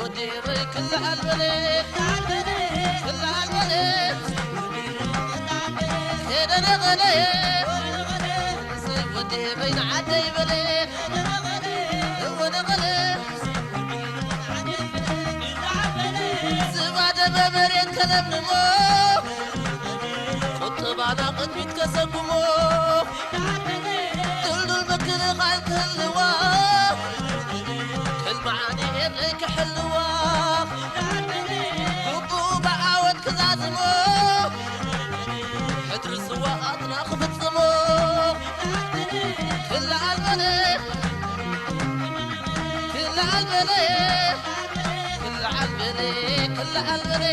ወዲ በይ ክልዓል በለ፣ ክልዓል በለ፣ ሄደ ነቐለ፣ ወዲ በይ ንዓደይ በለ፣ እወ ነቐለ፣ ዝባደመ መሬት ከለምልሞ፣ ቁጠባና ቅድሚት ከሰጉሞ፣ ድልዱል ምክልኻል ክህልዋ፣ ሕልሚ ዓዲ ኤረይ ክሕልዋ፣ ግቡእ ብዓወት ክዛዝሞ፣ ሕድሪ ስውኣትና ክፍጽሞ፣ ክልዓል በለ፣ ክልዓል በለ፣ ክልዓል በለ፣ ክልዓል በለ፣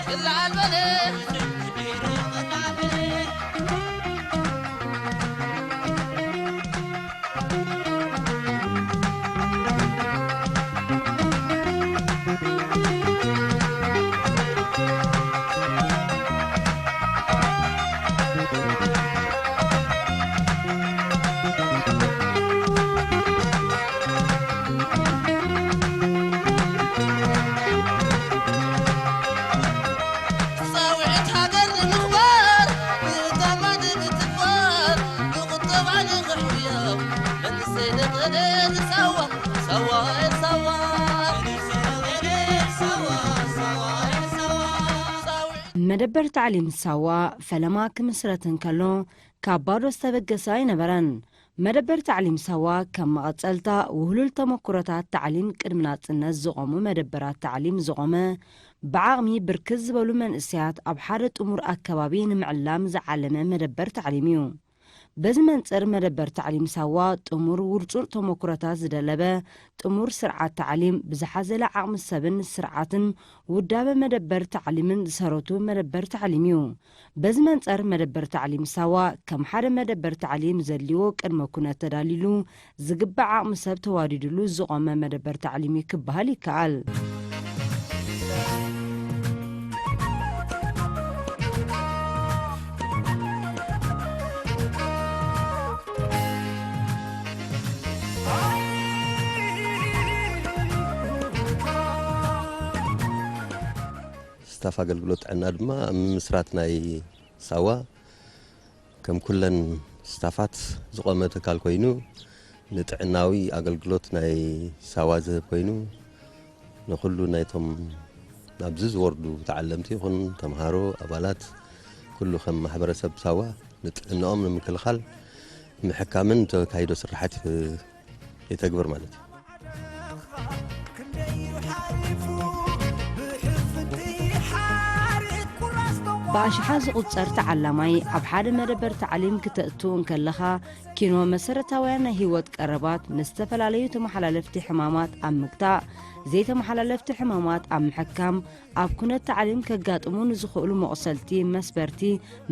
ክልዓል በለ። ጻውዒት ሃገር ንምኽባር፣ ንተማ ንምትግባር፣ ብቁጠባ ንኽሕውዮ፣ መንእሰይ ነቐለ ንሳዋ፣ ሳዋ፣ ሳዋ። መደበር ታዕሊም ሳዋ ፈለማ ክምስረት እንከሎ፣ ካብ ባዶ ዝተበገሰ ኣይነበረን። መደበር ታዕሊም ሳዋ ከም መቐጸልታ ውህሉል ተመኩሮታት ታዕሊም ቅድሚ ናጽነት ዝቖሙ መደበራት ታዕሊም ዝቖመ፣ ብዓቕሚ ብርክት ዝበሉ መንእሰያት ኣብ ሓደ ጥሙር ኣከባቢ ንምዕላም ዝዓለመ መደበር ታዕሊም እዩ። በዚ መንጽር መደበር ታዕሊም ሳዋ ጥሙር ውርጹር ተመኩሮታት ዝደለበ ጥሙር ስርዓት ታዕሊም ብዝሓዘለ ዓቕሚ ሰብን ስርዓትን ውዳበ መደበር ታዕሊምን ዝሰረቱ መደበር ታዕሊም እዩ። በዚ መንጸር መደበር ታዕሊም ሳዋ ከም ሓደ መደበር ታዕሊም ዘድልዎ ቅድመ ኩነት ተዳሊሉ ዝግባእ ዓቕሚ ሰብ ተዋዲድሉ ዝቖመ መደበር ታዕሊም እዩ ክበሃል ይከኣል። ስታፍ ኣገልግሎት ጥዕና ድማ ኣብ ምምስራት ናይ ሳዋ ከም ኩለን ስታፋት ዝቖመ ትካል ኮይኑ፣ ንጥዕናዊ ኣገልግሎት ናይ ሳዋ ዝህብ ኮይኑ፣ ንኹሉ ናይቶም ናብዚ ዝወርዱ ተዓለምቲ ይኹን ተምሃሮ፣ ኣባላት፣ ኩሉ ከም ማሕበረሰብ ሳዋ ንጥዕናኦም ንምክልኻል ምሕካምን ተካይዶ ስራሓት የተግብር ማለት እዩ። ብኣሽሓት ዝቑጸር ተዓላማይ ኣብ ሓደ መደበር ታዕሊም ክተእቱ እንከለኻ፣ ኪኖ መሰረታውያን ናይ ህይወት ቀረባት፣ ንዝተፈላለዩ ተመሓላለፍቲ ሕማማት ኣብ ምግታእ፣ ዘይተመሓላለፍቲ ሕማማት ኣብ ምሕካም፣ ኣብ ኩነት ታዕሊም ከጋጥሙ ንዝኽእሉ መቑሰልቲ፣ መስበርቲ፣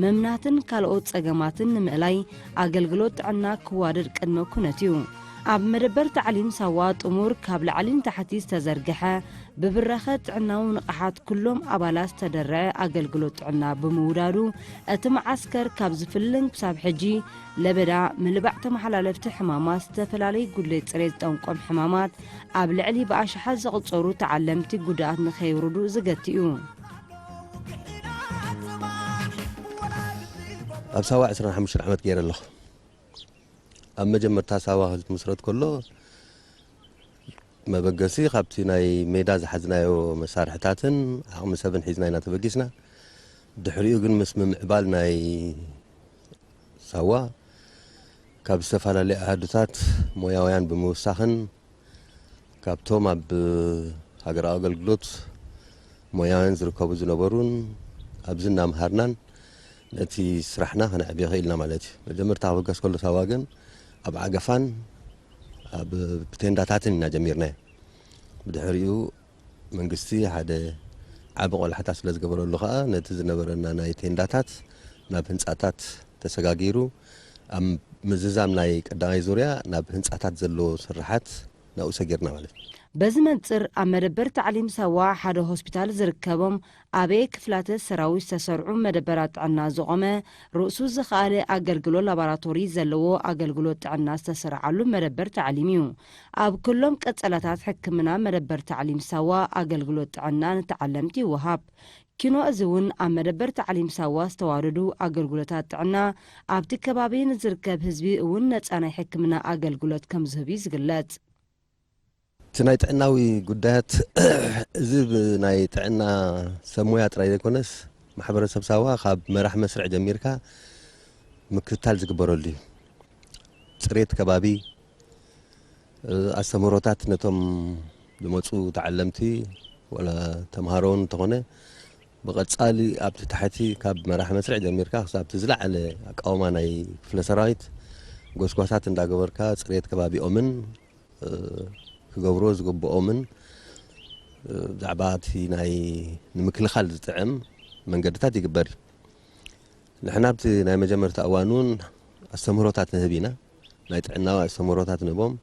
መምናትን ካልኦት ጸገማትን ንምእላይ ኣገልግሎት ጥዕና ክዋደድ ቅድመ ኩነት እዩ። ኣብ መደበር ታዕሊም ሳዋ ጥሙር ካብ ላዕሊ ንታሕቲ ዝተዘርግሐ ብብራኸ ጥዕናዊ ንቕሓት ኩሎም ኣባላት ዝተደርዐ ኣገልግሎት ጥዕና ብምውዳዱ፣ እቲ መዓስከር ካብ ዝፍልን ክሳብ ሕጂ ለበዳ፣ ምልባዕ ተመሓላለፍቲ ሕማማት፣ ዝተፈላለዩ ጉድለት ጽሬት ዝጠንቆም ሕማማት፣ ኣብ ልዕሊ ብኣሽሓት ዝቑጸሩ ተዓለምቲ ጉድኣት ንኸየውርዱ ዝገቲ እዩ። ኣብ ሳዋ ዕስራን ሓሙሽተን ዓመት ገይረ ኣለኹ። ኣብ መጀመርታ ሳዋ ዝምስረት ከሎ መበገሲ ካብቲ ናይ ሜዳ ዝሓዝናዮ መሳርሕታትን ዓቕሚ ሰብን ሒዝና ኢና ተበጊስና። ድሕሪኡ ግን ምስ ምምዕባል ናይ ሳዋ ካብ ዝተፈላለዩ ኣሃዱታት ሞያውያን ብምውሳኽን ካብቶም ኣብ ሃገራዊ ኣገልግሎት ሞያውያን ዝርከቡ ዝነበሩን ኣብዚ እናምሃርናን ነቲ ስራሕና ከነዕብዮ ኽኢልና ማለት እዩ። መጀመርታ ክብገስ ከሎ ሳዋ ግን ኣብ ዓገፋን ኣብ ብቴንዳታትን ኢና ጀሚርናዮ። ብድሕሪኡ መንግስቲ ሓደ ዓቢ ቆላሕታ ስለ ዝገበረሉ ኸኣ ነቲ ዝነበረና ናይ ቴንዳታት ናብ ህንጻታት ተሰጋጊሩ ኣብ ምዝዛም ናይ ቀዳማይ ዙርያ ናብ ህንጻታት ዘለዎ ስርሓት ናብኡ ሰጊርና ማለት እዩ። በዚ መንፅር ኣብ መደበር ታዕሊም ሳዋ ሓደ ሆስፒታል ዝርከቦም ኣበየ ክፍላተ ሰራዊት ዝተሰርዑ መደበራት ጥዕና ዝቖመ ርእሱ ዝኸኣለ ኣገልግሎ ላቦራቶሪ ዘለዎ ኣገልግሎት ጥዕና ዝተሰርዓሉ መደበር ታዕሊም እዩ። ኣብ ኩሎም ቀጸላታት ሕክምና መደበር ታዕሊም ሳዋ ኣገልግሎት ጥዕና ንተዓለምቲ ይወሃብ። ኪኖ እዚ እውን ኣብ መደበር ታዕሊም ሳዋ ዝተዋደዱ ኣገልግሎታት ጥዕና ኣብቲ ከባቢ ንዝርከብ ህዝቢ እውን ነፃ ናይ ሕክምና ኣገልግሎት ከም ዝህብ እዩ ዝግለጽ። እቲ ናይ ጥዕናዊ ጉዳያት እዚ ብናይ ጥዕና ሰብ ሞያ ጥራይ ዘይኮነስ ማሕበረሰብ ሳዋ ካብ መራሕ መስርዕ ጀሚርካ ምክትታል ዝግበረሉ እዩ። ፅሬት ከባቢ፣ ኣስተምህሮታት ነቶም ዝመፁ ተዓለምቲ ወላ ተምሃሮ እውን እንተኾነ ብቐፃሊ ኣብቲ ታሕቲ ካብ መራሕ መስርዕ ጀሚርካ ክሳብ እቲ ዝለዓለ ኣቃውማ ናይ ክፍለ ሰራዊት ጎስጓሳት እንዳገበርካ ፅሬት ከባቢኦምን ክገብሮ ዝግብኦምን ብዛዕባ እቲ ናይ ንምክልኻል ዝጥዕም መንገድታት ይግበር እዩ። ንሕና ኣብቲ ናይ መጀመርታ እዋን እውን ኣስተምህሮታት ንህብ ኢና። ናይ ጥዕናዊ ኣስተምህሮታት ንህቦም፣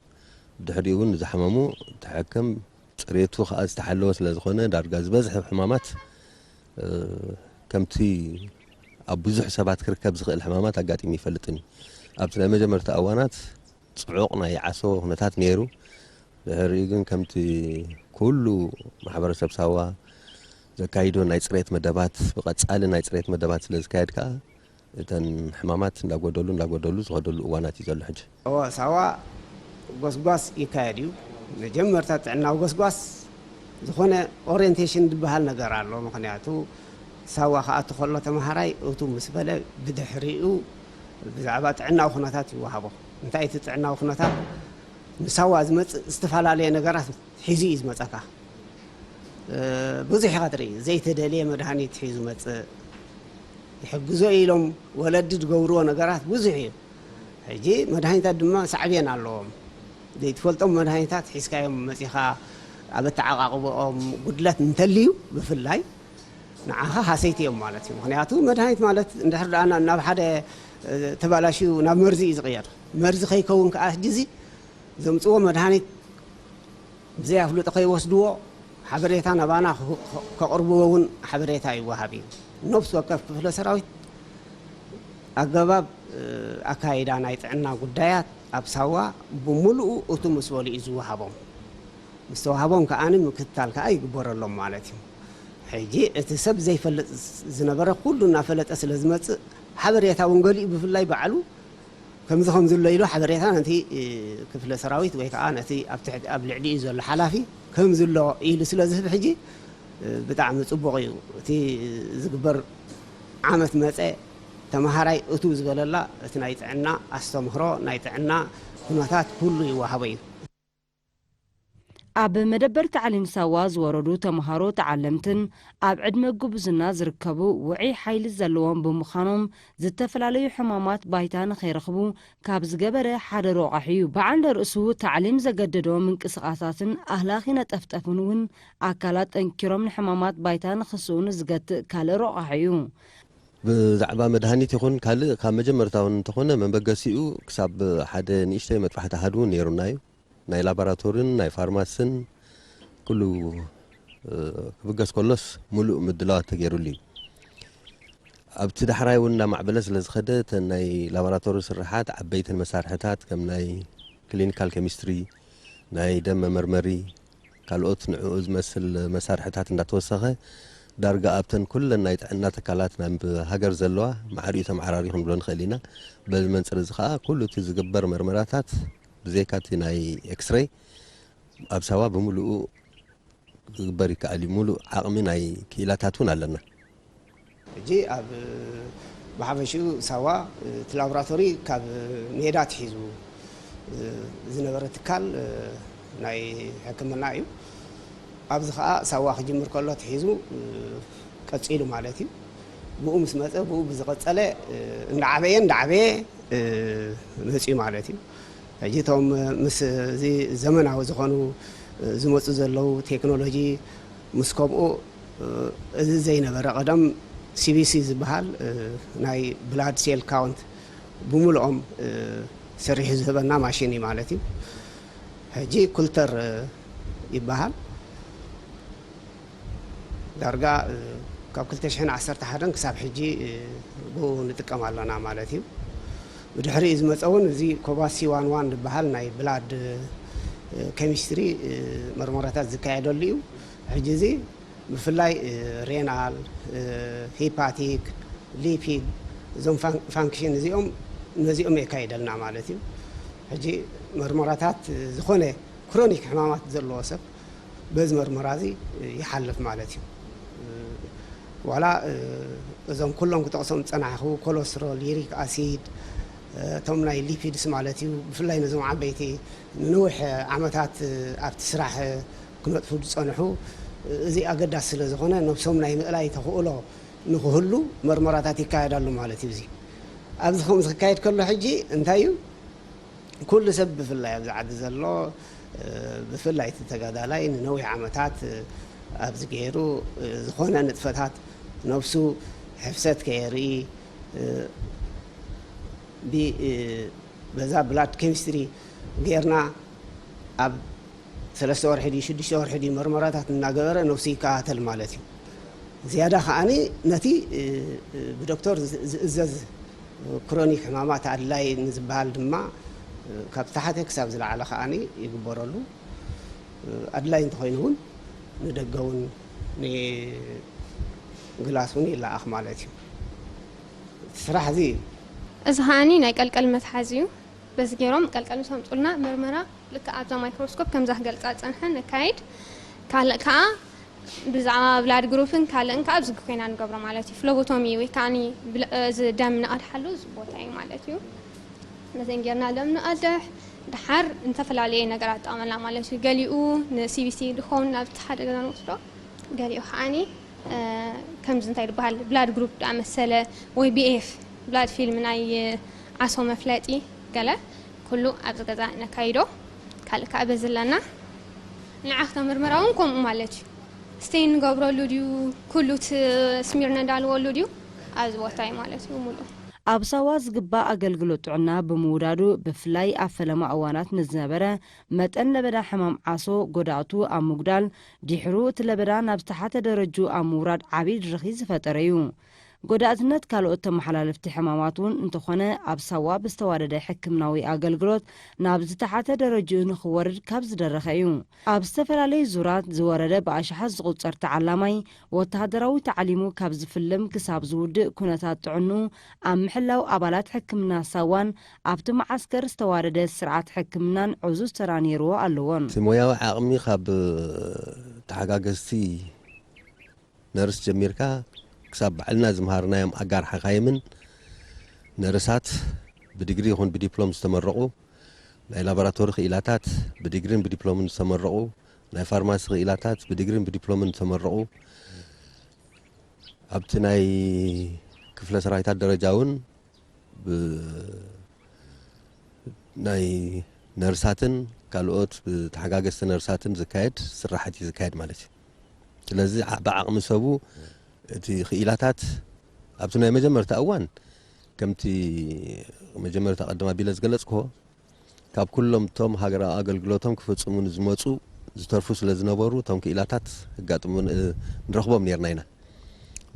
ድሕሪኡ እውን ንዝሓመሙ ተሐክም፣ ፅሬቱ ከዓ ዝተሓለወ ስለ ዝኾነ ዳርጋ ዝበዝሐ ሕማማት ከምቲ ኣብ ብዙሕ ሰባት ክርከብ ዝኽእል ሕማማት ኣጋጢሙ ይፈልጥን እዩ። ኣብቲ ናይ መጀመርታ እዋናት ፅዑቕ ናይ ዓሶ ኩነታት ነይሩ። ድሕሪኡ ግን ከምቲ ኩሉ ማሕበረሰብ ሳዋ ዘካይዶ ናይ ፅሬት መደባት ብቐፃሊ ናይ ፅሬት መደባት ስለ ዝካየድ ከዓ እተን ሕማማት እንዳጎደሉ እንዳጎደሉ ዝኸደሉ እዋናት እዩ ዘሎ ሕጂ። እወ፣ ሳዋ ጎስጓስ ይካየድ እዩ። መጀመርታ ጥዕናዊ ጎስጓስ ዝኾነ ኦሪየንቴሽን ዝበሃል ነገር ኣሎ። ምኽንያቱ ሳዋ ክኣቱ ከሎ ተምሃራይ እቱ ምስ በለ ብድሕሪኡ ብዛዕባ ጥዕናዊ ኩነታት ይወሃቦ። እንታይ እቲ ጥዕናዊ ኩነታት ንሳዋ ዝመፅእ ዝተፈላለየ ነገራት ሒዙ እዩ ዝመፀካ። ብዙሕ ኢኻ ትርኢ። ዘይተደልየ መድሃኒት ሒዙ መፅእ፣ ይሕግዞ ኢሎም ወለዲ ዝገብርዎ ነገራት ብዙሕ እዩ። ሕጂ መድሃኒታት ድማ ሳዕቤን ኣለዎም። ዘይትፈልጦም መድሃኒታት ሒዝካዮም መፂኻ ኣብ ኣተዓቃቕቦኦም ጉድለት እንተልዩ ብፍላይ ንዓኻ ሃሰይቲ እዮም ማለት እዩ። ምክንያቱ መድሃኒት ማለት እንድሕር ደኣ ናብ ሓደ ተባላሽዩ ናብ መርዚ እዩ ዝቕየር። መርዚ ከይከውን ከዓ ሕጂ እዚ ዘምፅዎ መድሃኒት ብዘይ ኣፍልጦ ከይወስድዎ ሓበሬታ ናባና ከቕርብዎ እውን ሓበሬታ ይወሃብ እዩ። ነብሲ ወከፍ ክፍለ ሰራዊት ኣገባብ ኣካይዳ ናይ ጥዕና ጉዳያት ኣብ ሳዋ ብምሉኡ እቱ ምስ በሉ እዩ ዝወሃቦም። ምስ ተዋህቦም ከዓኒ ምክትታል ከዓ ይግበረሎም ማለት እዩ። ሕጂ እቲ ሰብ ዘይፈልጥ ዝነበረ ኩሉ እናፈለጠ ስለ ዝመፅእ ሓበሬታ እውን ገሊኡ ብፍላይ ባዕሉ ከምዚ ከምዚ ኣሎ ኢሉ ሓበሬታ ነቲ ክፍለ ሰራዊት ወይ ከዓ ነቲ ኣብ ልዕሊኡ ዘሎ ሓላፊ ከምዚ ኣሎ ኢሉ ስለ ዝህብ ሕጂ ብጣዕሚ ፅቡቕ እዩ እቲ ዝግበር። ዓመት መፀ ተምሃራይ እቱ ዝበለላ እቲ ናይ ጥዕና ኣስተምህሮ ናይ ጥዕና ኩነታት ኩሉ ይወሃቦ እዩ። ኣብ መደበር ታዕሊም ሳዋ ዝወረዱ ተምሃሮ ተዓለምትን ኣብ ዕድመ ጉብዝና ዝርከቡ ውዑይ ሓይሊ ዘለዎም ብምዃኖም ዝተፈላለዩ ሕማማት ባይታ ንኸይረኽቡ ካብ ዝገበረ ሓደ ረቋሒ እዩ። በዓል ንርእሱ ታዕሊም ዘገደዶ ምንቅስቓሳትን ኣህላኺ ነጠፍጠፍን እውን ኣካላት ጠንኪሮም ንሕማማት ባይታ ንኽስኡን ዝገትእ ካልእ ረቋሒ እዩ። ብዛዕባ መድሃኒት ይኹን ካልእ ካብ መጀመርታ እውን እንተኾነ መበገሲኡ ክሳብ ሓደ ንእሽተይ መጥፋሕቲ ኣሃዱ እውን ነይሩና እዩ። ናይ ላቦራቶርን ናይ ፋርማስን ኩሉ ክብገስ ከሎስ ሙሉእ ምድላዋት ተገይሩሉ እዩ። ኣብቲ ዳሕራይ እውን እናማዕበለ ስለ ዝኸደ እተን ናይ ላቦራቶሪ ስርሓት ዓበይትን መሳርሕታት ከም ናይ ክሊኒካል ኬሚስትሪ፣ ናይ ደም መመርመሪ፣ ካልኦት ንዕኡ ዝመስል መሳርሕታት እንዳተወሰኸ ዳርጋ ኣብተን ኩለን ናይ ጥዕና ትካላት ናብ ሃገር ዘለዋ ማዕሪኡ ተመዓራሪ ክንብሎ ንኽእል ኢና። በዚ መንፅር እዚ ከዓ ኩሉ እቲ ዝግበር መርመራታት ብዘይካ እቲ ናይ ኤክስሬይ ኣብ ሳዋ ብምሉኡ ክግበር ይከኣል እዩ። ሙሉእ ዓቕሚ ናይ ክኢላታት እውን ኣለና። ሕጂ ኣብ ብሓፈሽኡ ሳዋ እቲ ላቦራቶሪ ካብ ሜዳ ትሒዙ ዝነበረ ትካል ናይ ሕክምና እዩ። ኣብዚ ከዓ ሳዋ ክጅምር ከሎ ትሒዙ ቀፂሉ ማለት እዩ። ብኡ ምስ መፀ ብኡ ብዝቐፀለ እንዳዓበየ እንዳዓበየ መፅዩ ማለት እዩ። ሕጂ እቶም ምስ እዚ ዘመናዊ ዝኾኑ ዝመፁ ዘለዉ ቴክኖሎጂ ምስ ከምኡ እዚ ዘይነበረ ቀደም ሲቢሲ ዝበሃል ናይ ብላድ ሴል ካውንት ብምልኦም ሰሪሑ ዝህበና ማሽን እዩ ማለት እዩ። ሕጂ ኩልተር ይበሃል። ዳርጋ ካብ ክልተ ሽሕን ዓሰርተ ሓደን ክሳብ ሕጂ ብኡ ንጥቀም ኣለና ማለት እዩ። ብድሕሪኡ ዝመፀ እውን እዚ ኮባሲ ዋን ዋን ዝበሃል ናይ ብላድ ኬሚስትሪ መርመራታት ዝካየደሉ እዩ። ሕጂ እዚ ብፍላይ ሬናል፣ ሂፓቲክ፣ ሊፒድ፣ እዞም ፋንክሽን እዚኦም ነዚኦም የካይደልና ማለት እዩ። ሕጂ መርመራታት ዝኾነ ክሮኒክ ሕማማት ዘለዎ ሰብ በዚ መርመራ እዚ ይሓልፍ ማለት እዩ። ዋላ እዞም ኩሎም ክጠቕሶም ዝፀናሕኹ ኮለስትሮል፣ ዩሪክ ኣሲድ፣ እቶም ናይ ሊፒድስ ማለት እዩ። ብፍላይ ነዞም ዓበይቲ ንነዊሕ ዓመታት ኣብቲ ስራሕ ክነጥፉ ዝፀንሑ፣ እዚ ኣገዳሲ ስለ ዝኾነ ነብሶም ናይ ምእላይ ተኽእሎ ንክህሉ መርመራታት ይካየዳሉ ማለት እዩ። እዚ ኣብዚ ከምዚ ክካየድ ከሎ ሕጂ እንታይ እዩ? ኩሉ ሰብ ብፍላይ ኣብዚ ዓዲ ዘሎ ብፍላይ እቲ ተጋዳላይ ንነዊሕ ዓመታት ኣብዚ ገይሩ ዝኾነ ንጥፈታት ነብሱ ሕፍሰት ከየርኢ በዛ ብላድ ኬሚስትሪ ጌርና ኣብ ሰለስተ ወርሒ ድዩ ሽዱሽተ ወርሒ ድዩ መርመራታት እናገበረ ነብሱ ይከታተል ማለት እዩ። ዝያዳ ከዓኒ ነቲ ብዶክተር ዝእዘዝ ክሮኒክ ሕማማት ኣድላይ ንዝበሃል ድማ ካብ ዝተሓተ ክሳብ ዝለዓለ ከዓኒ ይግበረሉ። ኣድላይ እንተኾይኑ እውን ንደገ እውን ንግላስ እውን ይለኣኽ ማለት እዩ። እቲ ስራሕ እዚ እዩ። እዚ ከዓኒ ናይ ቀልቀል መትሓዚ እዩ። በዚ ገይሮም ቀልቀል ምስ ኣምፁልና መርመራ ልክዕ ኣብዛ ማይክሮስኮፕ ከምዛ ክገልፃ ዝፀንሐ ነካይድ። ካልእ ከዓ ብዛዕባ ብላድ ግሩፕን ካልእን ከዓ ኣብዚ ኮይና ንገብሮ ማለት እዩ። ፍሎቦቶሚ ወይ ከዓ እዚ ደም ንቐድሓሉ እዚ ቦታ እዩ ማለት እዩ። ነዘን ጌርና ደም ንቐድሕ። ደሓር እንተፈላለየ ነገራት ጠቕመና ማለት እዩ። ገሊኡ ንሲቢሲ ድኸውን ናብቲ ሓደ ገዛ ንወስዶ፣ ገሊኡ ከዓኒ ከምዚ እንታይ ዝበሃል ብላድ ግሩፕ ደኣ መሰለ ወይ ቢኤፍ ብላድ ፊልም ናይ ዓሶ መፍለጢ ገለ ኩሉ ኣብዚ ገዛ ነካይዶ። ካልእ ከዓ በዚ ኣለና። ንዓኽ ተምርምራ እውን ከምኡ ማለት እዩ። ስቴን ንገብረሉ ድዩ ኩሉ እቲ ስሚር ነዳልወሉ ድዩ ኣብዚ ቦታ እዩ ማለት እዩ ሙሉእ። ኣብ ሳዋ ዝግባእ ኣገልግሎት ጥዕና ብምውዳዱ ብፍላይ ኣብ ፈለማ እዋናት ንዝነበረ መጠን ለበዳ ሕማም ዓሶ ጎዳእቱ ኣብ ምጉዳል ድሕሩ እቲ ለበዳ ናብ ዝተሓተ ደረጅኡ ኣብ ምውራድ ዓብዪ ድርኺ ዝፈጠረ እዩ። ጎዳእትነት ካልኦት ተመሓላለፍቲ ሕማማት እውን እንተኾነ ኣብ ሳዋ ብዝተዋደደ ሕክምናዊ ኣገልግሎት ናብ ዝተሓተ ደረጅኡ ንኽወርድ ካብ ዝደረኸ እዩ። ኣብ ዝተፈላለዩ ዙራት ዝወረደ ብኣሽሓት ዝቑጸር ተዓላማይ ወተሃደራዊ ታዕሊሙ ካብ ዝፍልም ክሳብ ዝውድእ ኩነታት ጥዕንኡ ኣብ ምሕላው ኣባላት ሕክምና ሳዋን ኣብቲ መዓስከር ዝተዋደደ ስርዓት ሕክምናን ዕዙዝ ተራ ነይርዎ ኣለዎን። እቲ ሞያዊ ዓቕሚ ካብ ተሓጋገዝቲ ነርስ ጀሚርካ ክሳብ ባዕልና ዝምሃርናዮም ኣጋር ሓኻይምን ነርሳት ብዲግሪ ይኹን ብዲፕሎም ዝተመረቑ፣ ናይ ላቦራቶሪ ክኢላታት ብዲግሪን ብዲፕሎምን ዝተመረቑ፣ ናይ ፋርማሲ ክኢላታት ብዲግሪን ብዲፕሎምን ዝተመረቑ፣ ኣብቲ ናይ ክፍለ ሰራዊታት ደረጃ እውን ብ-፣ ናይ ነርሳትን ካልኦት ብተሓጋገዝቲ ነርሳትን ዝካየድ ስራሓት እዩ ዝካየድ ማለት እዩ። ስለዚ ዓ-፣ ብዓቕሚ ሰቡ እቲ ክኢላታት ኣብቲ ናይ መጀመርታ እዋን ከምቲ መጀመርታ ቀደም ኣቢለ ዝገለጽክዎ ካብ ኩሎም እቶም ሃገራዊ ኣገልግሎቶም ክፍጽሙ ንዝመጹ ዝተርፉ ስለ ዝነበሩ እቶም ክኢላታት ህጋጥሙ ን-፣ ንረኽቦም ኔርና ኢና።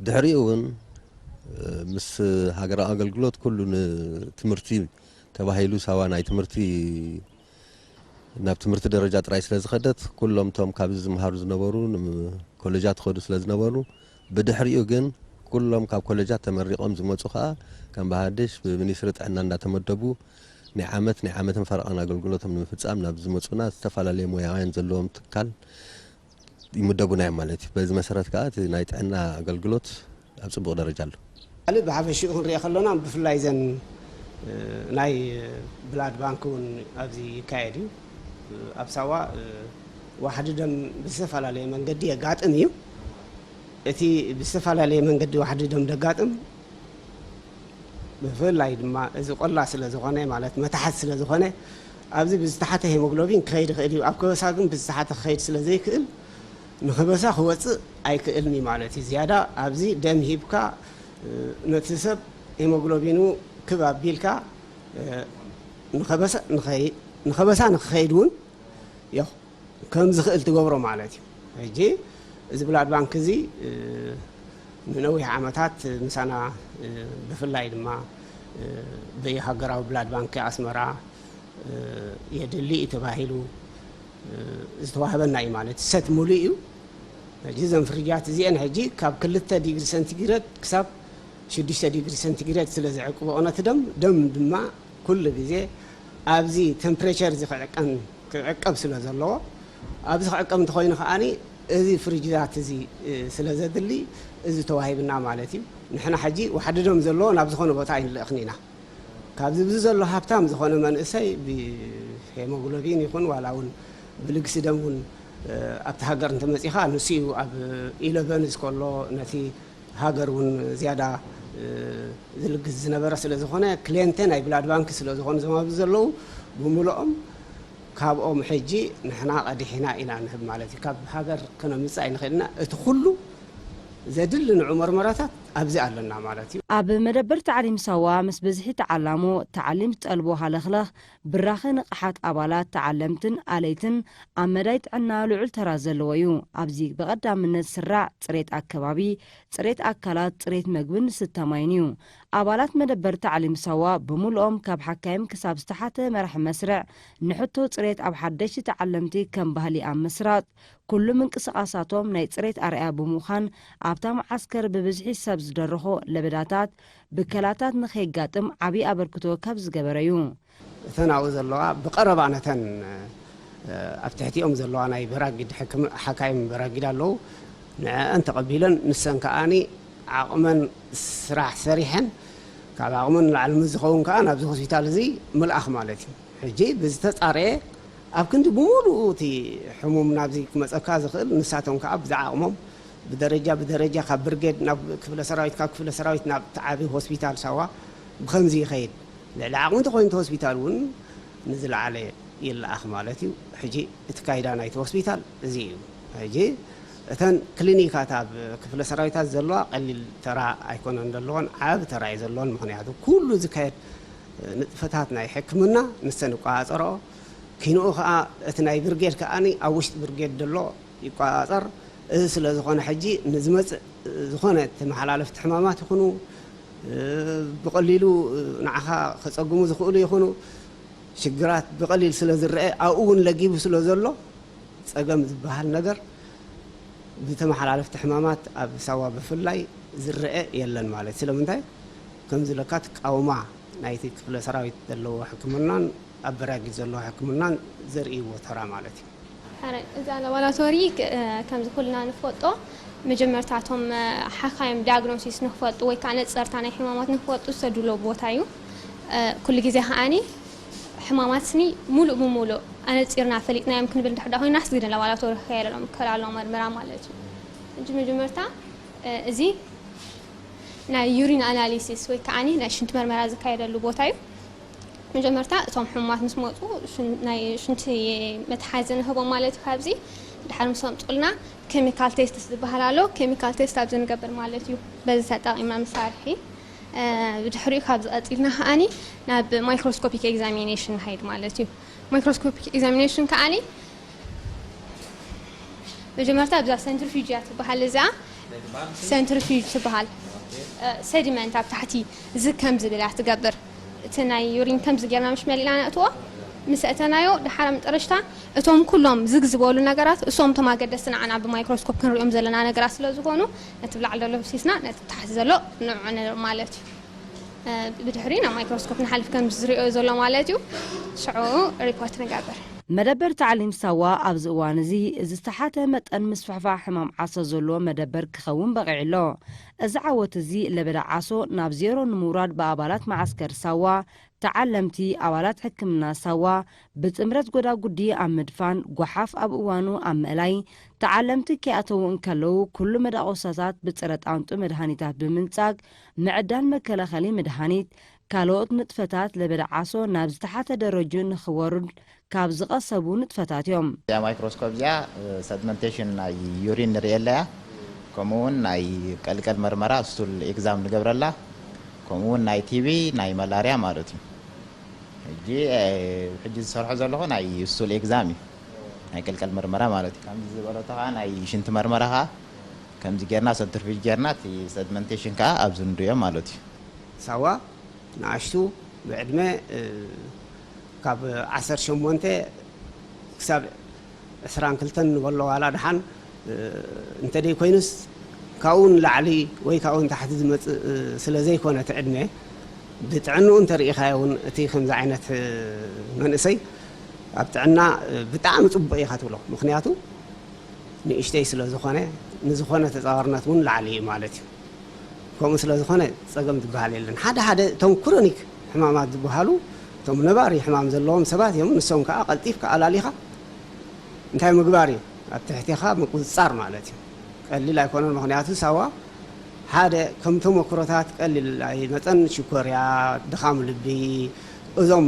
ድሕሪኡ እውን ምስ ሃገራዊ ኣገልግሎት ኩሉ ንትምህርቲ ተባሂሉ ሳዋ ናይ ትምህርቲ ናብ ትምህርቲ ደረጃ ጥራይ ስለ ዝኸደት ኩሎም እቶም ካብዚ ዝምሃሩ ዝነበሩ ን-፣ ኮሌጃት ይኸዱ ስለ ዝነበሩ ብድሕሪኡ ግን ኩሎም ካብ ኮሌጃት ተመሪቖም ዝመጹ ከኣ ከም ብሃድሽ ብሚኒስትሪ ጥዕና እንዳተመደቡ ናይ ዓመት ናይ ዓመትን ፈረቓን ኣገልግሎቶም ንምፍጻም ናብ ዝመጹና ዝተፈላለየ ሞያውያን ዘለዎም ትካል ይምደቡና እዮም ማለት እዩ። በዚ መሰረት ከኣ እቲ ናይ ጥዕና ኣገልግሎት ኣብ ጽቡቕ ደረጃ ኣሎ። ካልእ ብሓፈሽኡ ክንሪኦ ከሎና ብፍላይ ዘን፣ እ፣ ናይ ብላድ ባንክ እውን ኣብዚ ይካየድ እዩ። ኣብ ሳዋ፣ እ፣ ዋሕዲ ደም ብዝተፈላለየ መንገዲ የጋጥም እዩ። እቲ ብዝተፈላለየ መንገዲ ዋሕዲ ደም ደጋጥም ብፍላይ ድማ እዚ ቆላ ስለ ዝኾነ፣ ማለት መታሕት ስለ ዝኾነ፣ ኣብዚ ብዝተሓተ ሄሞግሎቢን ክኸይድ ይኽእል እዩ። ኣብ ከበሳ ግን ብዝተሓተ ክኸይድ ስለ ዘይክእል፣ ንኸበሳ ክወጽእ ኣይክእልን እዩ ማለት እዩ። ዝያዳ ኣብዚ ደም ሂብካ፣ እ፣ ነቲ ሰብ ሄሞግሎቢኑ ክብ ኣቢልካ፣ እ፣ ንኸበሳ፣ ንኸይ-፣ ንኸበሳ ንክኸይድ እውን ዮ ከም ዝኽእል ትገብሮ ማለት እዩ። ሕጂ እዚ ብላድ ባንክ እዚ ንነዊሕ ዓመታት ምሳና፣ ብፍላይ ድማ ብሃገራዊ ብላድ ባንክ ኣስመራ የድሊ እዩ ተባሂሉ ዝተዋህበና እዩ ማለት፣ ሰት ሙሉእ እዩ። ሕጂ እዘን ፍሪጃት እዚአን ሕጂ ካብ ክልተ ዲግሪ ሰንቲግሬድ ክሳብ ሽዱሽተ ዲግሪ ሰንቲግሬድ ስለ ዝዕቅብኦ ነቲ ደም፣ ደም ድማ ኩሉ ግዜ ኣብዚ ቴምፕሬቸር እዚ ክዕቀን ክዕቀብ ስለ ዘለዎ፣ ኣብዚ ክዕቀብ እንተኾይኑ ከኣኒ እዚ ፍሪጅታት እዚ ስለ ዘድሊ እዚ ተዋሂብና ማለት እዩ። ንሕና ሕጂ ዋሕዲ ደም ዘለዎ ናብ ዝኾነ ቦታ ኣይንልእኽን ኢና። ካብዚ ብዙ ዘሎ ሃብታም ዝኾነ መንእሰይ ብሄሞግሎቢን ይኹን ዋላ እውን ብልግሲ ደም እውን ኣብቲ ሃገር እንተመፂኻ ንሱ እዩ ኣብ ኢለቨንዝ ከሎ ነቲ ሃገር እውን ዝያዳ ዝልግስ ዝነበረ ስለ ዝኾነ፣ ክሌንቴ ናይ ብላድ ባንክ ስለ ዝኾኑ እዞም ኣብዚ ዘለዉ ብምልኦም ካብኦም ሕጂ ንሕና ቀዲሕና ኢና ንህብ ማለት እዩ። ካብ ሃገር ከነምፅእ ኣይንኽእልና። እቲ ኩሉ ዘድሊ ንዑ መርመራታት ኣብዚ ኣለና ማለት እዩ። ኣብ መደበር ታዕሊም ሳዋ ምስ ብዝሒ ተዓላሞ፣ ታዕሊም ዝጠልቦ ሃለኽለኽ፣ ብራኸ ንቕሓት ኣባላት ተዓለምትን ኣለይትን ኣብ መዳይ ጥዕና ልዑል ተራ ዘለዎ እዩ። ኣብዚ ብቐዳምነት ዝስራዕ ጽሬት ኣከባቢ፣ ጽሬት ኣካላት፣ ጽሬት መግብን ዝስተ ማይን እዩ። ኣባላት መደበር ታዕሊም ሳዋ ብምሉኦም ካብ ሓካይም ክሳብ ዝተሓተ መራሒ መስርዕ ንሕቶ ጽሬት ኣብ ሓደሽቲ ተዓለምቲ ከም ባህሊ ኣብ ምስራጽ፣ ኩሉ ምንቅስቓሳቶም ናይ ጽሬት ኣርኣያ ብምዃን ኣብታ መዓስከር ብብዝሒ ሰብ ዝደረኾ ለበዳታት፣ ብከላታት ንኸየጋጥም ዓብዪ ኣበርክቶ ካብ ዝገበረ እዩ። እተን ኣብኡ ዘለዋ ብቐረባ ነተን ኣብ ትሕቲኦም ዘለዋ ናይ በራጊድ ሕክም-፣ ሓካይም በራጊድ ኣለዉ። ንዕአን ተቐቢለን ንሰን ከኣኒ ዓቕመን ስራሕ ሰሪሐን ካብ ዓቕመን ንላዕሊ ምስ ዝኸውን ከኣ ናብዚ ሆስፒታል እዚ ምልኣኽ ማለት እዩ። ሕጂ ብዝተጻረየ ኣብ ክንዲ ብምሉኡ እቲ ሕሙም ናብዚ ክመጸካ ዝኽእል ንሳቶም ከኣ ብዝዓቕሞም ብደረጃ ብደረጃ ካብ ብርጌድ ናብ ክፍለ ሰራዊት፣ ካብ ክፍለ ሰራዊት ናብ እቲ ዓቢ ሆስፒታል ሳዋ ብኸምዚ ይኸይድ። ልዕሊ ዓቕሚ እንተኾይኑ እቲ ሆስፒታል እውን ንዝለዓለ ይለኣኽ ማለት እዩ። ሕጂ እቲ ካይዳ ናይቲ ሆስፒታል እዚ እዩ። ሕጂ እተን ክሊኒካት ኣብ ክፍለ ሰራዊታት ዘለዋ ቀሊል ተራ ኣይኮነን ዘለዎን፣ ዓቢ ተራ እዩ ዘለዎን። ምኽንያቱ ኩሉ ዝካየድ ንጥፈታት ናይ ሕክምና ንሰን ይቆጻጸርኦ። ኪንኡ ከኣ እቲ ናይ ብርጌድ ከኣኒ ኣብ ውሽጢ ብርጌድ ዘሎ ይቆጻጸር። እዚ ስለ ዝኾነ ሕጂ ንዝመጽእ ዝኾነ ተመሓላለፍቲ ሕማማት ይኹኑ፣ ብቐሊሉ ንዓኻ ከጸግሙ ዝኽእሉ ይኹኑ፣ ሽግራት ብቐሊል ስለ ዝረአ፣ ኣብኡ እውን ለጊቡ ስለ ዘሎ፣ ጸገም ዝበሃል ነገር ብተመሓላለፍቲ ሕማማት ኣብ ሳዋ ብፍላይ ዝረአ የለን ማለት። ስለምንታይ? ከምዚ ኢለካ እቲ ቃውማ ናይቲ ክፍለ ሰራዊት ዘለዎ ሕክምናን ኣብ በራጊድ ዘለዎ ሕክምናን ዘርእይዎ ተራ ማለት እዩ። ሕራይ፣ እዛ ላቦራቶሪ ክ-፣ ከምዚ ኩልና ንፈልጦ፣ መጀመርታ እቶም ሓኻይም ዳያግኖሲስ ንክፈልጡ ወይ ከዓ ነፀርታ ናይ ሕማማት ንክፈልጡ ዝተድሎ ቦታ እዩ። ኩሉ ግዜ ከዓኒ ሕማማትኒ ሙሉእ ብሙሉእ ኣነፂርና ፈሊጥናዮም ክንብል እንድሕር ዳ ኮይና፣ ስግድን ላቦራቶሪ ክካየደሎም፣ ክከላሎም መርመራ ማለት እዩ። እንጂ መጀመርታ እዚ ናይ ዩሪን ኣናሊሲስ ወይ ከዓኒ ናይ ሽንቲ መርመራ ዝካየደሉ ቦታ እዩ። መጀመርታ እቶም ሕሙማት ምስ መፁ ሽን-፣ ናይ ሽንቲ መትሓዚ ንህቦም ማለት እዩ። ካብዚ ድሓር ምስ ኣምፁልና ኬሚካል ቴስት ዝበሃል ኣሎ። ኬሚካል ቴስት ኣብዚ ንገብር ማለት እዩ። በዚ ተጠቒምና መሳርሒ፣ እ፣ ብድሕሪኡ ካብዚ ቀፂልና ከዓኒ ናብ ማይክሮስኮፒክ ኤግዛሚኔሽን ንሃይድ ማለት እዩ። ማይክሮስኮፒክ ኤግዛሚኔሽን ከዓኒ መጀመርታ ኣብዛ ሰንትሪፊጅ እያ ትበሃል። እዚኣ ሰንትሪፊጅ ትበሃል። እ፣ ሰዲመንት ኣብ ታሕቲ ዝግ ከም ዝብል እያ ትገብር። እቲ ናይ ዩሪን ከምዚ ጌርና ምሽ መሊእና ነእትዎ፣ ምስ ኣእተናዮ፣ ድሓር ኣብ መጠረሽታ እቶም ኩሎም ዝግ ዝበሉ ነገራት፣ እሶም እቶም ኣገደስቲ ንዓና ብማይክሮስኮፕ ክንሪኦም ዘለና ነገራት ስለ ዝኾኑ፣ ነቲ ብላዕሊ ዘሎ ሂብሲስና፣ ነቲ ታሕቲ ዘሎ ንዕዖ ነይሩ ማለት እዩ። እ፣ ብድሕሪ ናብ ማይክሮስኮፕ ንሓልፍ ከም ዝሪኦ ዘሎ ማለት እዩ። ሽዑ ሪፖርት ንገብር። መደበር ታዕሊም ሳዋ ኣብዚ እዋን እዚ ዝተሓተ መጠን ምስፍሕፋሕ ሕማም ዓሶ ዘለዎ መደበር ክኸውን በቒዑ ኣሎ። እዚ ዓወት እዚ ለበዳ ዓሶ ናብ ዜሮ ንምውራድ ብኣባላት መዓስከር ሳዋ፣ ተዓለምቲ፣ ኣባላት ሕክምና ሳዋ፣ ብጥምረት ጎዳጉዲ ኣብ ምድፋን፣ ጓሓፍ ኣብ እዋኑ ኣብ ምእላይ፣ ተዓለምቲ ከይኣተዉ እንከለዉ ኩሉ መዳቆሳታት ብጸረ ጣንጡ መድሃኒታት ብምንጻግ፣ ምዕዳል መከላኸሊ መድሃኒት፣ ካልኦት ንጥፈታት ለበዳ ዓሶ ናብ ዝተሓተ ደረጅኡ ንኽወርድ ካብ ዝቐሰቡ ንጥፈታት እዮም። እዚኣ ማይክሮስኮፕ እዚኣ፣ እ፣ ሰድመንቴሽን ናይ ዩሪን ንርእየላ እያ። ከምኡ እውን ናይ ቀልቀል መርመራ ስቱል ኤግዛም ንገብረላ። ከምኡ እውን ናይ ቲቢ፣ ናይ መላርያ ማለት እዩ። ሕጂ፣ እ፣ ሕጂ ዝሰርሖ ዘለኹ ናይ ስቱል ኤግዛም እዩ። ናይ ቀልቀል መርመራ ማለት እዩ። ከምዚ ዝበለቶ ከዓ ናይ ሽንቲ መርመራ ከዓ ከምዚ ጌርና ሰንትርፊጅ ጌርና እቲ ሰድመንቴሽን ከዓ ኣብዚ ንሪኦ ማለት እዩ። ሳዋ ንኣሽቱ ብዕድመ ካብ ዓሰርተ ሸሞንተ ክሳብ ዕስራን ክልተን ንበሎ ዋላ ደሓን እንተደይ ኮይኑስ ካብኡ ንላዕሊ ወይ ካብኡ ንታሕቲ ዝመፅእ ስለ ዘይኮነ እቲ ዕድመ ብጥዕንኡ እንተርኢኻዮ እውን እቲ ከምዚ ዓይነት መንእሰይ ኣብ ጥዕና ብጣዕሚ ፅቡቕ ኢኻ ትብሎ። ምክንያቱ ንእሽተይ ስለ ዝኾነ ንዝኾነ ተፃዋርነት እውን ላዕሊ እዩ ማለት እዩ። ከምኡ ስለ ዝኾነ ፀገም ዝበሃል የለን። ሓደ ሓደ እቶም ክሮኒክ ሕማማት ዝበሃሉ እቶም ነባሪ ሕማም ዘለዎም ሰባት እዮም። ንሶም ከዓ ቀልጢፍካ ኣላሊኻ እንታይ ምግባር እዩ? ኣብ ትሕቲኻ ምቁፅፃር ማለት እዩ። ቀሊል ኣይኮነን። ምክንያቱ ሳዋ ሓደ ከም ተመክሮታት ቀሊል ኣይመፀን። ሽኮርያ፣ ድኻም ልቢ፣ እዞም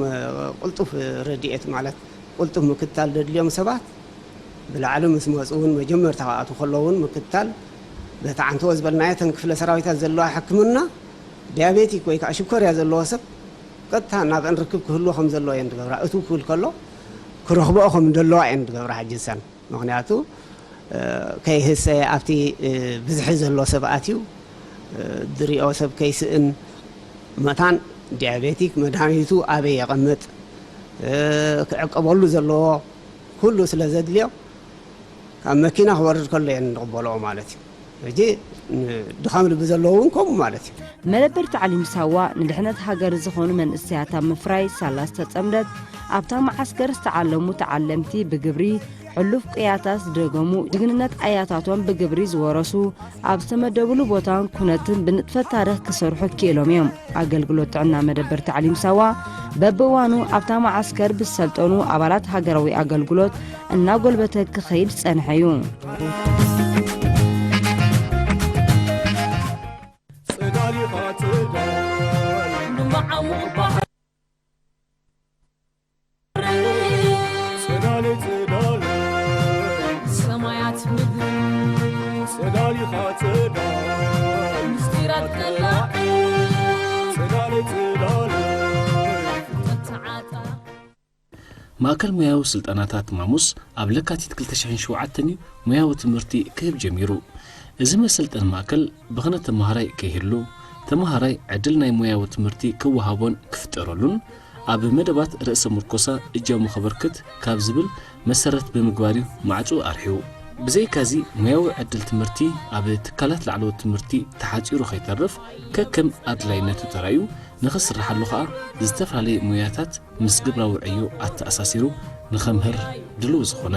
ቅልጡፍ ረድኤት ማለት ቅልጡፍ ምክትታል ደድልዮም ሰባት ብላዕሊ ምስ መፁ እውን መጀመርታ ክኣትዉ ከለዉ እውን ምክትታል በቲ ዓንተዎ ዝበልናዮ እተን ክፍለ ሰራዊታት ዘለዋ ሕክምና ዲያቤቲክ ወይ ከዓ ሽኮርያ ዘለዎ ሰብ ቀጥታ ናብአን ርክብ ክህልዎ ከም ዘለዎ እየን ዝገብራ። እቱ ክብል ከሎ ክረኽብኦ ከም ዘለዋ እየን ዝገብራ። ሕጂ ሰን ምክንያቱ ከይህሰ ኣብቲ ብዝሒ ዘሎ ሰብ ኣትዩ ዝሪኦ ሰብ ከይስእን መታን ዲያቤቲክ መድሃኒቱ ኣበይ የቐምጥ ክዕቀበሉ ዘለዎ ኩሉ ስለ ዘድልዮ ካብ መኪና ክወርድ ከሎ እየን ንቕበልኦ ማለት እዩ። ሕጂ ድኻም ልቢ ዘለዎ እውን ከምኡ ማለት እዩ። መደበር ታዕሊም ሳዋ ንድሕነት ሃገር ዝኾኑ መንእሰያት ኣብ ምፍራይ ሳላ ዝተጸምደት ኣብታ መዓስከር ዝተዓለሙ ተዓለምቲ ብግብሪ ሕሉፍ ቅያታት ዝደገሙ ጅግንነት ኣያታቶም ብግብሪ ዝወረሱ ኣብ ዝተመደብሉ ቦታን ኩነትን ብንጥፈት ታሪኽ ክሰርሑ ክኢሎም እዮም። ኣገልግሎት ጥዕና መደበር ታዕሊም ሳዋ በብእዋኑ ኣብታ መዓስከር ብዝሰልጠኑ ኣባላት ሃገራዊ ኣገልግሎት እናጎልበተ ክኸይድ ዝጸንሐ እዩ። ሰማያት ምድሪ ጽላሊኻ ጽላል ምስጢራት ቀላዕ ጽላል ጽላል ፍልጠት ተዓጣ ማእከል ሞያዊ ስልጠናታት ማሙስ ኣብ ለካቲት ክልተ ሽሕን ሸውዓተን እዩ ሞያዊ ትምህርቲ ክህብ ጀሚሩ። እዚ መሰልጠኒ ማእከል ብኽነት ተመሃራይ ከይህሉ፣ ተመሃራይ ዕድል ናይ ሞያዊ ትምህርቲ ክወሃቦን ክፍጠረሉን ኣብ መደባት ርእሰ ምርኮሳ እጃሙ ከበርክት ካብ ዝብል መሰረት ብምግባር እዩ ማዕጾ ኣርሒቡ። ብዘይካዚ ሞያዊ ዕድል ትምህርቲ ኣብ ትካላት ላዕለዎት ትምህርቲ ተሓጺሩ ከይተርፍ ከከም ኣድላይነቱ ተራእዩ ንኽስርሓሉ ከኣ ዝተፈላለየ ሞያታት ምስ ግብራዊ ዕዮ ኣተኣሳሲሩ ንኸምህር ድሉው ዝኾነ።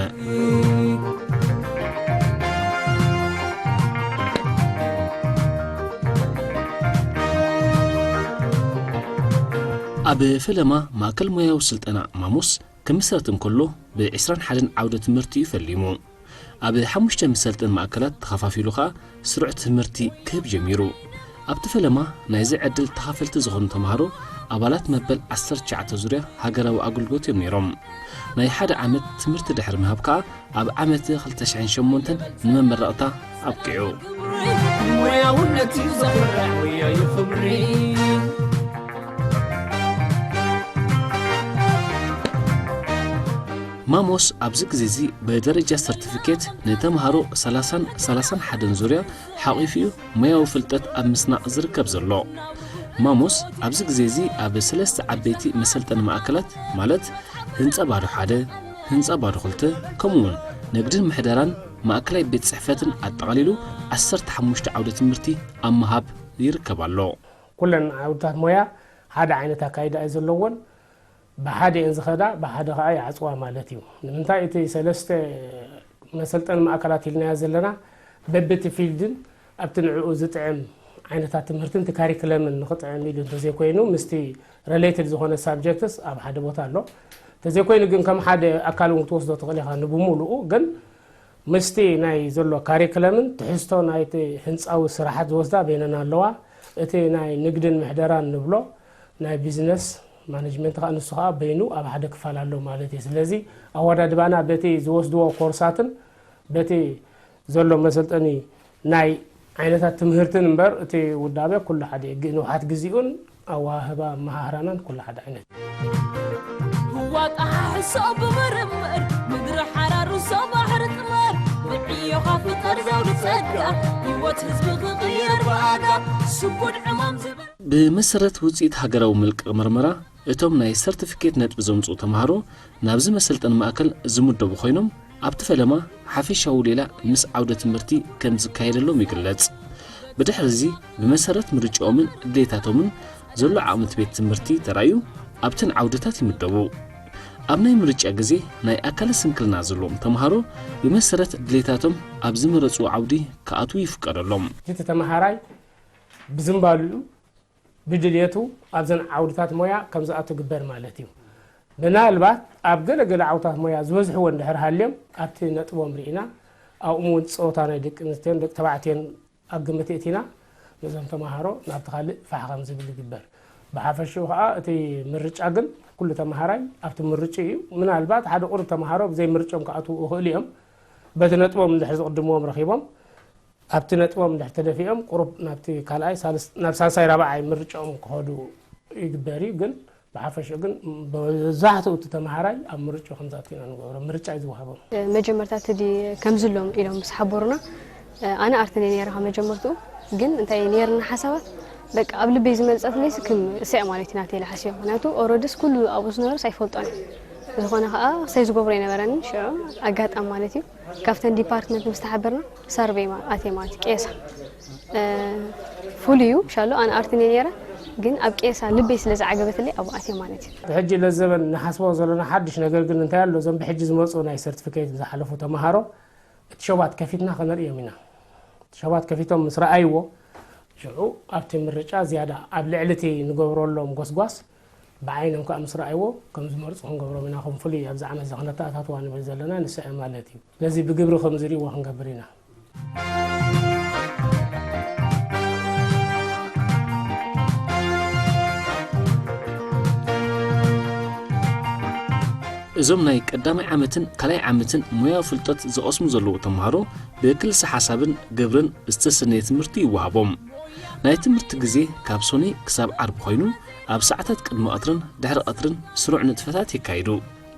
ኣብ ፈለማ ማእከል ሞያዊ ስልጠና ማሙስ ክምስረት እንከሎ ብ ዕስራን ሓደን ዓውደ ትምህርቲ እዩ ፈሊሙ። ኣብ ሓሙሽተ መሰልጠን ማእከላት ተኸፋፊሉ ከኣ ስሩዕ ትምህርቲ ክህብ ጀሚሩ። ኣብቲ ፈለማ ናይዚ ዕድል ተኻፈልቲ ዝኾኑ ተምሃሮ ኣባላት መበል ዓሰርተ ትሽዓተ ዙርያ ሃገራዊ ኣገልግሎት እዮም ነይሮም። ናይ ሓደ ዓመት ትምህርቲ ድሕሪ ምሃብ ከኣ ኣብ ዓመት ክልተ ሽሕን ሸሞንተን ንመመረቕታ ኣብቂዑ። ሞያውነት እዩ ዘኹርዕ ወያዩ ክብሪ ማሞስ ኣብዚ ግዜ እዚ ብደረጃ ሰርቲፊኬት ንተምሃሮ ሰላሳን ሰላሳን ሓደን ዙርያ ሓቒፉ እዩ ሞያዊ ፍልጠት ኣብ ምስናቕ ዝርከብ ዘሎ። ማሞስ ኣብዚ ግዜ እዚ ኣብ ሰለስተ ዓበይቲ መሰልጠኒ ማእከላት ማለት ህንጻ ባዶ ሓደ፣ ህንጻ ባዶ ክልተ ከምኡውን ንግድን ምሕደራን ማእከላይ ቤት ጽሕፈትን ኣጠቓሊሉ ዓሰርተ ሓሙሽተ ዓውደ ትምህርቲ ኣብ ምሃብ ይርከብ ኣሎ። ኩለን ዓውድታት ሞያ ሓደ ዓይነት ኣካይዳ እዩ ዘለወን። ብሓደ እየን ዝኸዳ፣ ብሓደ ከዓ ይዓፅዋ ማለት እዩ። ንምንታይ እቲ ሰለስተ መሰልጠኒ ማእከላት ኢልናዮ ዘለና በብቲ ፊልድን ኣብቲ ንዕኡ ዝጥዕም ዓይነታት ትምህርትን እቲ ካሪክለምን ንኽጥዕም ኢሉ እንተዘይኮይኑ ምስቲ ሬሌትድ ዝኾነ ሳብጀክትስ ኣብ ሓደ ቦታ ኣሎ። እንተዘይኮይኑ ግን ከም ሓደ ኣካል እውን ክትወስዶ ትኽእል ኢኻ ንብሙሉኡ ግን ምስቲ ናይ ዘሎ ካሪክለምን ትሕዝቶ ናይቲ ህንፃዊ ስራሓት ዝወስዳ በይነን ኣለዋ። እቲ ናይ ንግድን ምሕደራን ንብሎ ናይ ቢዝነስ ማነጅመንት ከዓ ንሱ ከዓ በይኑ ኣብ ሓደ ክፋል ኣሎ ማለት እዩ። ስለዚ ኣወዳድባና በቲ ዝወስድዎ ኮርሳትን በቲ ዘሎ መሰልጠኒ ናይ ዓይነታት ትምህርትን እምበር እቲ ውዳበ ኩሉ ሓደ እዩ። ንውሓት ግዚኡን ኣወሃህባ ኣመሃህራናን ኩሉ ሓደ ዓይነት እዩ። ዋጣ ሓሕሶ ብምርምር ምድሪ ሓራሩ ሰው ባህር ጥመር፣ ብዕዮኻ ፍጠር ዘውዲ ጸጋ፣ ህይወት ህዝቢ ክቕይር ብኣጋ፣ ስጉድ ዕማም ዝብል። ብመሰረት ውጽኢት ሃገራዊ ምልቃቕ መርመራ፣ እቶም ናይ ሰርቲፊኬት ነጥቢ ዘምጽኡ ተምሃሮ ናብዚ መሰልጠኒ ማእከል ዝምደቡ ኮይኖም፣ ኣብቲ ፈለማ ሓፈሻዊ ሌላ ምስ ዓውደ ትምህርቲ ከም ዝካየደሎም ይግለጽ። ብድሕሪ እዚ ብመሰረት ምርጫኦምን ድሌታቶምን ዘሎ ዓቕሚ እቲ ቤት ትምህርቲ ተራእዩ ኣብተን ዓውድታት ይምደቡ። ኣብ ናይ ምርጫ ግዜ ናይ ኣካለ ስንክልና ዘለዎም ተምሃሮ ብመሰረት ድሌታቶም ኣብ ዝመረጽዎ ዓውዲ ክኣትዉ ይፍቀደሎም። እቲ ተመሃራይ ብዝንባልኡ ብድልየቱ ኣብዘን ዓውድታት ሞያ ከም ዝኣቱ ግበር ማለት እዩ። ምናልባት ኣብ ገለ ገለ ዓውታት ሞያ ዝበዝሕዎ እንድሕር ሃልዮም ኣብቲ ነጥቦም ርኢና ኣብኡ እውን ጸወታ ናይ ደቂ ኣንስትዮን ደቂ ተባዕትዮን ኣብ ግምት እቲና ነዞም ተምሃሮ ናብቲ ካልእ ፋሕ ከም ዝብል ይግበር። ብሓፈሽኡ ከዓ እቲ ምርጫ ግን ኩሉ ተምሃራይ ኣብቲ ምርጭ እዩ። ምናልባት ሓደ ቁሩብ ተምሃሮ ብዘይ ምርጭኦም ክኣትዉ ይኽእሉ እዮም። በቲ ነጥቦም እንድሕር ዝቕድምዎም ረኺቦም ኣብቲ ነጥቦም እንድሕር ተደፊኦም ቁሩብ ናብቲ ካልኣይ ሳልስ ናብ ሳልሳይ ራብዓይ ምርጫኦም ክኸዱ ይግበር እዩ። ግን ብሓፈሽኡ ግን መብዛሕትኡ እቲ ተምሃራይ ኣብ ምርጫ ከም ዝኣቱ ኢና ንገብሮ። ምርጫ እዩ ዝወሃቦም። መጀመርታ እቲ ዲ-፣ ከምዚ ኣሎም ኢሎም ምስ ሓበሩና፣ ኣነ ኣርት እየ ነይረ ካብ መጀመርትኡ። ግን እንታይ ነይርና ሓሳባት፣ በቃ ኣብ ልበይ ዝመጸትለይስ ክም ስዕ ማለት እዩ ናተይ ኢለ ሓሲበ። ምኽንያቱ ኦረድስ ኩሉ ኣብኡ ዝነበርስ ኣይፈልጦን እየ። ዝኾነ ከኣ ክሳይ ዝገብሮ ኣይነበረንን። ሽዑ ኣጋጣሚ ማለት እዩ ካብተን ዲፓርትመንት ምስ ተሓበርና ሰርቬይ ማ-፣ ኣትየ ማለት እዩ፣ ቄሳ። እ፣ ፍሉይ እዩ፣ ሻሎ ኣነ ኣርት እየ ነይረ፣ ግን ኣብ ቄሳ ልበይ ስለ ዝዓገበትለይ ኣብኡ ኣትየ ማለት እዩ። እቲ ሕጂ ለዘበን ንሓስቦ ዘለና ሓድሽ ነገር ግን እንታይ ኣሎ? እዞም ብሕጂ ዝመጹ ናይ ሰርቲፊኬት ዝሓለፉ ተምሃሮ እቲ ሸባት ከፊትና ከነርእዮም ኢና። እቲ ሸባት ከፊቶም ምስ ረኣይዎ፣ ሽዑ ኣብቲ ምርጫ ዝያዳ ኣብ ልዕሊ እቲ ንገብረሎም ጎስጓስ ብዓይኖም ከኣ ምስ ረኣይዎ ከም ዝመርጹ ክንገብሮም ኢና። ከም ፍሉይ ኣብዚ ዓመት እዚ ክነተኣታትዋ ንብል ዘለና ንስዐ ማለት እዩ። ስለዚ ብግብሪ ከም ዝርእይዎ ክንገብር ኢና። እዞም ናይ ቀዳማይ ዓመትን ካልኣይ ዓመትን ሞያዊ ፍልጠት ዝቐስሙ ዘለዉ ተምሃሮ ብክልሰ ሓሳብን ግብርን ዝተሰነየ ትምህርቲ ይወሃቦም። ናይ ትምህርቲ ግዜ ካብ ሶኒ ክሳብ ዓርቢ ኮይኑ፣ ኣብ ሰዓታት ቅድሚ ቀትርን ድሕሪ ቀትርን ስሩዕ ንጥፈታት የካይዱ።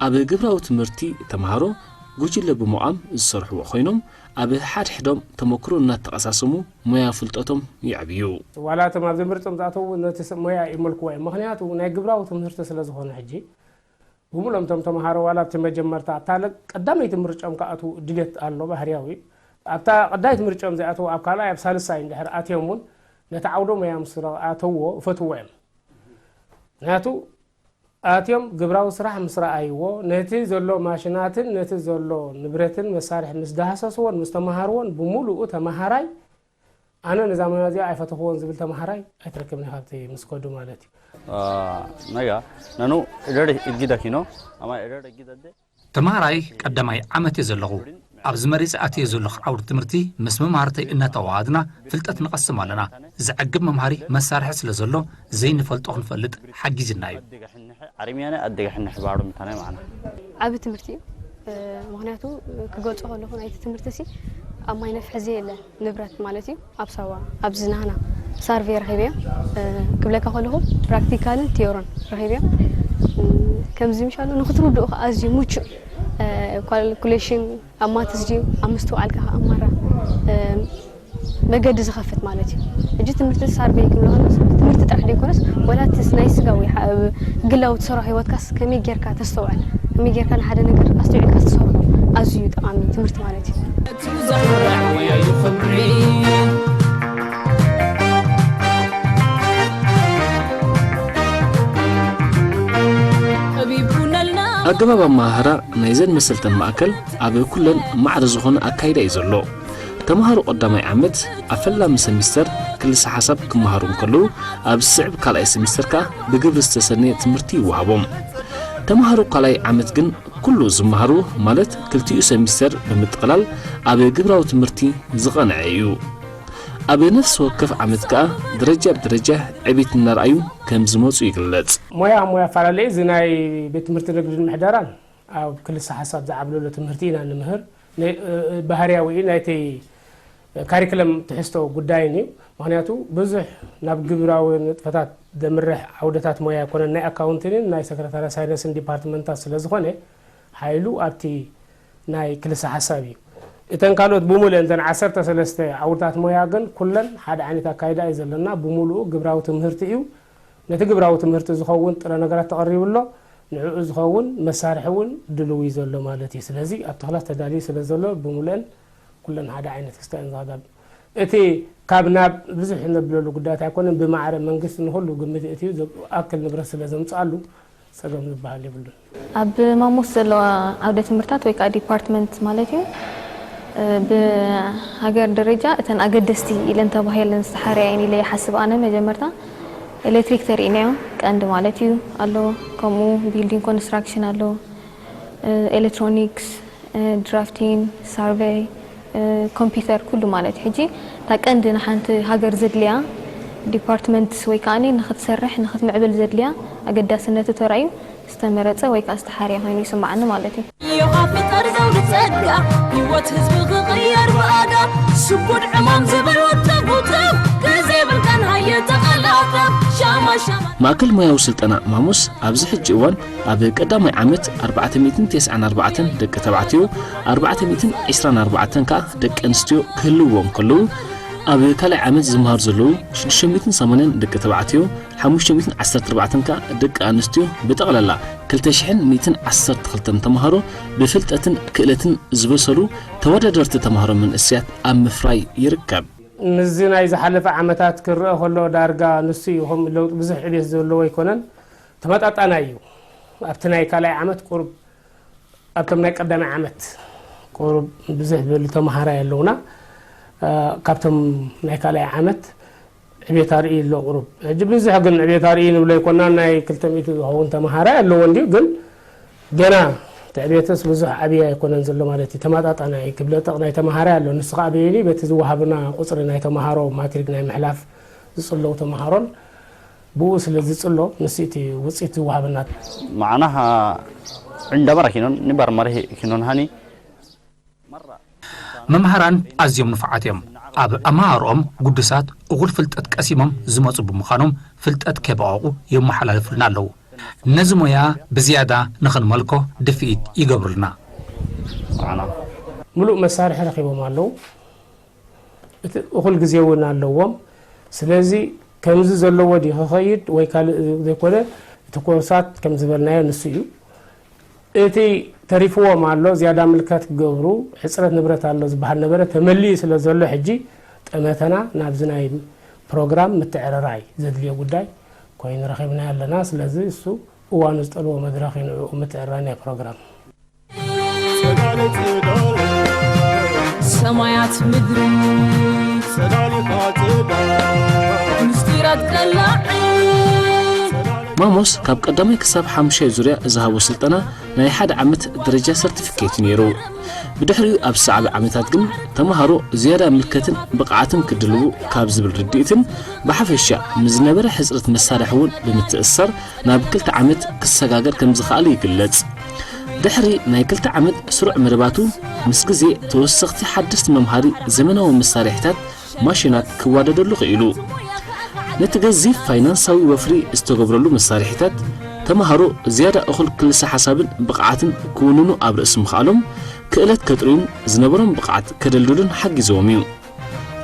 ኣብ ግብራዊ ትምህርቲ ተምሃሮ ጉጅለ ብምቋም ዝሰርሕዎ ኮይኖም፣ ኣብ ሓድሕዶም ተመክሮ እናተቐሳሰሙ ሞያ ፍልጠቶም የዕብዩ። ዋላ እቶም ኣብዚ ምርጾም ዝኣተዉ ነቲ ስ-፣ ሞያ ይመልክዎ እዮም። ምኽንያቱ ናይ ግብራዊ ትምህርቲ ስለ ዝኾነ ሕጂ፣ ብምሉኦም እቶም ተምሃሮ ዋላ ኣብቲ መጀመርታ ኣብታ ለ-፣ ቀዳመይቲ ምርጫኦም ክኣትዉ ድሌት ኣሎ፣ ባህርያዊ። ኣብታ ቀዳመይቲ ምርጫኦም ዘይኣተዉ ኣብ ካልኣይ፣ ኣብ ሳልሳይ እንድሕር ኣትዮም እውን ነቲ ዓውደ ሞያ ምስ ኣተውዎ ይፈትውዎ እዮም። ምኽንያቱ ኣትዮም ግብራዊ ስራሕ ምስ ረኣይዎ፣ ነቲ ዘሎ ማሽናትን ነቲ ዘሎ ንብረትን መሳርሒ ምስ ዳህሰስዎን ምስ ተምሃርዎን፣ ብምሉኡ ተምሃራይ ኣነ ነዛ ሞያ እዚኣ ኣይፈተኽዎን ዝብል ተምሃራይ ኣይትረክብን ኢኻ ኣብቲ ምስ ከዱ ማለት እዩ። Naya, nanu edere iggida kino, ama edere iggida de. ተምሃራይ ቀዳማይ ዓመት እየ ዘለኹ። ኣብዚ መሪጸ ኣትየ ዘለኹ ዓውዲ ትምህርቲ ምስ መማህርተይ እናተዋሃድና ፍልጠት ንቐስም ኣለና። ዘዕግብ መምሃሪ መሳርሒ ስለ ዘሎ ዘይንፈልጦ ክንፈልጥ ሓጊዝና እዩ። ዓርምያነ ኣደጋ ሕነ ሕባሩ ምታናይ ማዕና። ዓቢ ትምህርቲ እዩ። ምኽንያቱ ክገልጾ ከለኹ ናይቲ ትምህርቲ ሲ ኣብ ማይ ነፍሒ ዘየለ ንብረት ማለት እዩ። ኣብ ሳዋ ኣብዚ ናህና ሳርቬ ረኺበዮ ክብለካ ከለኹ ፕራክቲካልን ቲዮርን ረኺበዮ። ከምዚ ምሻሉ ንክትርድኡ ከዓ ኣዝዩ ምቹእ ካልኩሌሽን ኣብ ማትስ ድዩ ኣብ ምስትውዓልካ ከዓ ኣማራ መገዲ ዝኸፍት ማለት እዩ። ሕጂ ትምህርቲ ሳርቬይ ክብሎ ከለስ ትምህርቲ ጥራሕ ዘይኮነስ ወላ እቲ ናይ ስጋ ወይ ግላዊ ትሰርሖ ህይወትካስ ከመይ ጌርካ ተስተውዕል ከመይ ጌርካ ንሓደ ነገር ኣስተውዒልካ ትሰርሖ ኣዝዩ ጠቓሚ ትምህርቲ ማለት እዩ። ኣገባብ ኣመሃህራ ናይዘን መሰልጠን ማእከል ኣብ ኩለን ማዕረ ዝኾነ ኣካይዳ እዩ ዘሎ። ተምሃሮ ቀዳማይ ዓመት ኣብ ፈላሚ ሰሚስተር ክልሰ ሓሳብ ክመሃሩ እንከለዉ፣ ኣብ ዝስዕብ ካልኣይ ሰሚስተር ከኣ ብግብሪ ዝተሰነየ ትምህርቲ ይወሃቦም። ተምሃሮ ካልኣይ ዓመት ግን ኩሉ ዝመሃርዎ ማለት ክልቲኡ ሰሚስተር ብምጥቕላል ኣብ ግብራዊ ትምህርቲ ዝቐንዐ እዩ። ኣብ ነፍሲ ወከፍ ዓመት ከኣ ደረጃ ብደረጃ ዕቤት እናርኣዩ ከም ዝመጹ ይግለጽ። ሞያ ሞያ ኣፈላለየ እዚ ናይ ቤት ትምህርቲ ንግድን ምሕደራን ኣብ ክልሰ ሓሳብ ዝዓብለሎ ትምህርቲ ኢና ንምህር። ባህርያዊ እዩ ናይቲ ካሪክለም ትሕዝቶ ጉዳይን እዩ። ምኽንያቱ ብዙሕ ናብ ግብራዊ ንጥፈታት ዘምርሕ ዓውደታት ሞያ ኣይኮነን። ናይ ኣካውንቲንን ናይ ሰክረታርያ ሳይነስን ዲፓርትመንታት ስለ ዝኾነ ሓይሉ ኣብቲ ናይ ክልሰ ሓሳብ እዩ። እተን ካልኦት ብምሉእ እንተን ዓሰርተ ሰለስተ ዓውድታት ሞያ ግን ኩለን ሓደ ዓይነት ኣካይዳ እዩ ዘለና። ብምሉኡ ግብራዊ ትምህርቲ እዩ። ነቲ ግብራዊ ትምህርቲ ዝኸውን ጥረ ነገራት ተቐሪቡ ኣሎ። ንዕኡ ዝኸውን መሳርሒ እውን ድልው እዩ ዘሎ ማለት እዩ። ስለዚ ኣብቲ ክላስ ተዳልዩ ስለ ዘሎ ብምሉእን ኩለን ሓደ ዓይነት ክስታይ እንዛጋብ እቲ ካብ ናብ ብዙሕ ነብለሉ ጉዳያት ኣይኮነን። ብማዕረ መንግስቲ ንኹሉ ግምት እትዩ ኣክል ንብረት ስለ ዘምፅኣሉ ጸገም ዝበሃል የብሉን። ኣብ ማሞስ ዘለዋ ዓውደ ትምህርታት ወይ ከዓ ዲፓርትመንት ማለት እዩ ብሃገር ደረጃ እተን ኣገደስቲ ኢለን ተባሂለን ዝተሓርያ እየን ኢለ ይሓስብ ኣነ። መጀመርታ ኤሌክትሪክ ተሪእናዮ ቀንዲ ማለት እዩ ኣሎ፣ ከምኡ ቢልዲንግ ኮንስትራክሽን ኣሎ፣ ኤሌክትሮኒክስ፣ ድራፍቲንግ፣ ሳርቨይ፣ ኮምፒውተር ኩሉ ማለት እዩ። ሕጂ እታ ቀንዲ ንሓንቲ ሃገር ዘድልያ ዲፓርትመንት ወይ ከዓ ንክትሰርሕ ንክትምዕብል ዘድልያ ኣገዳስነቱ ተራእዩ ዝተመረፀ ወይ ከዓ ዝተሓርየ ኮይኑ ይስማዓኒ ማለት እዩ። ዮሃ ፍጠር ዘውዲ ጸጋ ህይወት ህዝቢ ክቕየር ብኣጋ ሽጉድ ዕማም ዝብል ወተጉተብ ግዜ ብልካን ሃየ ተቐላጠፍ ሻማ ሻማ ማእከል ሞያዊ ስልጠና ማሙስ ኣብዚ ሕጂ እዋን ኣብ ቀዳማይ ዓመት ኣርባዕተ ሚእትን ተስዓን ኣርባዕተን ደቂ ተባዕትዮ፣ ኣርባዕተ ሚእትን ዕስራን ኣርባዕተን ከኣ ደቂ ኣንስትዮ ክህልውዎ እንከለዉ፣ ኣብ ካልኣይ ዓመት ዝመሃሩ ዘለዉ ሽዱሽተ ሚእትን ሰማንያን ደቂ ተባዕትዮ፣ ሓሙሽተ ሚእትን ዓሰርተ ኣርባዕተን ከኣ ደቂ ኣንስትዮ ብጠቕላላ ክልተ ሽሕን ሚእትን ዓሰርተ ክልተን ተመሃሮ ብፍልጠትን ክእለትን ዝበሰሉ ተወዳደርቲ ተመሃሮ መንእሰያት ኣብ ምፍራይ ይርከብ። ምስዚ ናይ ዝሓለፈ ዓመታት ክረኣ ከሎ ዳርጋ ንሱ እዩ። ከምኡ ለውጢ ብዙሕ ዕቤት ዘለዎ ኣይኮነን። ተመጣጣናይ እዩ። ኣብቲ ናይ ካልኣይ ዓመት ቁሩብ ኣብቶም ናይ ቀዳማይ ዓመት ቁሩብ ብዝሕ ዝበሉ ተምሃራይ ኣለውና። ካብቶም ናይ ካልኣይ ዓመት ዕቤት ኣርኢ ኣሎ ቁሩብ። ሕጂ ብዙሕ ግን ዕቤት ኣርኢ ንብሎ ኣይኮናን። ናይ ክልተ ሚእቲ ዝኸውን ተምሃራይ ኣለዎ እንድዩ፣ ግን ገና እቲ ዕቤትስ ብዙሕ ዓብዪ ኣይኮነን ዘሎ ማለት እዩ። ተመጣጣናይ ክብለጠቕ ናይ ተምሃራይ ኣሎ። ንሱ ከዓ በየኒ በቲ ዝወሃብና ቁፅሪ ናይ ተምሃሮ ማትሪክ ናይ ምሕላፍ ዝፅለዉ ተምሃሮን ብኡ ስለ ዝጽሎ ንሱ እቲ ውጽኢት ዝወሃበና። መዓናኻ ዕንደ መረ ኪኖን ንበር መርሂ ኪኖን ሃኒ መምሃራን ኣዝዮም ንፉዓት እዮም። ኣብ ኣመሃርኦም ግዱሳት እኹል ፍልጠት ቀሲሞም ዝመጹ ብምዃኖም ፍልጠት ከይበቐቑ የመሓላልፉልና ኣለዉ። ነዚ ሞያ ብዝያዳ ንኽንመልኮ ድፍኢት ይገብሩልና። መዓና ምሉእ መሳርሒ ረኺቦም ኣለዉ። እቲ እኹል ግዜ እውን ኣለዎም። ስለዚ ከምዚ ዘለዎ ድዩ ክኸይድ ወይ ካልእ ዘይኮነ እቲ ኮርሳት ከም ዝበልናዮ ንሱ እዩ። እቲ ተሪፍዎም ኣሎ ዝያዳ ምልከት ክገብሩ ሕፅረት ንብረት ኣሎ ዝበሃል ነበረ ተመሊኡ ስለ ዘሎ ሕጂ ጠመተና ናብዚ ናይ ፕሮግራም ምትዕርራይ ዘድልዮ ጉዳይ ኮይኑ ረኺብናዮ ኣለና። ስለዚ እሱ እዋኑ ዝጠልቦ መድረኽ እዩ ንዕኡ ምትዕርራይ ናይ ፕሮግራም። ሰማያት ምድሪ ምስጢራት ቀላዕ ማሞስ ካብ ቀዳማይ ክሳብ ሓሙሻይ ዙርያ ዝሃቦ ስልጠና ናይ ሓደ ዓመት ደረጃ ሰርቲፊኬት እዩ ነይሩ። ብድሕሪኡ ኣብ ዝሰዓበ ዓመታት ግን ተምሃሮ ዝያዳ ምልከትን ብቕዓትን ክድልዉ ካብ ዝብል ርድኢትን ብሓፈሻ ምስ ዝነበረ ሕፅረት መሳርሒ እውን ብምትእስሳር ናብ ክልተ ዓመት ክሰጋገር ከም ዝኸኣለ ይግለጽ። ድሕሪ ናይ ክልተ ዓመት ስሩዕ መደባቱ፣ ምስ ግዜ ተወሰኽቲ ሓደስቲ መምሃሪ ዘመናዊ መሳርሒታት ማሽናት ክዋደደሉ ክኢሉ። ነቲ ገዚፍ ፋይናንሳዊ ወፍሪ ዝተገብረሉ መሳርሒታት፣ ተምሃሮ ዝያዳ እኹል ክልሰ ሓሳብን ብቕዓትን ክውንኑ ኣብ ርእሲ ምኽኣሎም፣ ክእለት ከጥርዩን ዝነበሮም ብቕዓት ከደልድሉን ሓጊዝዎም እዩ።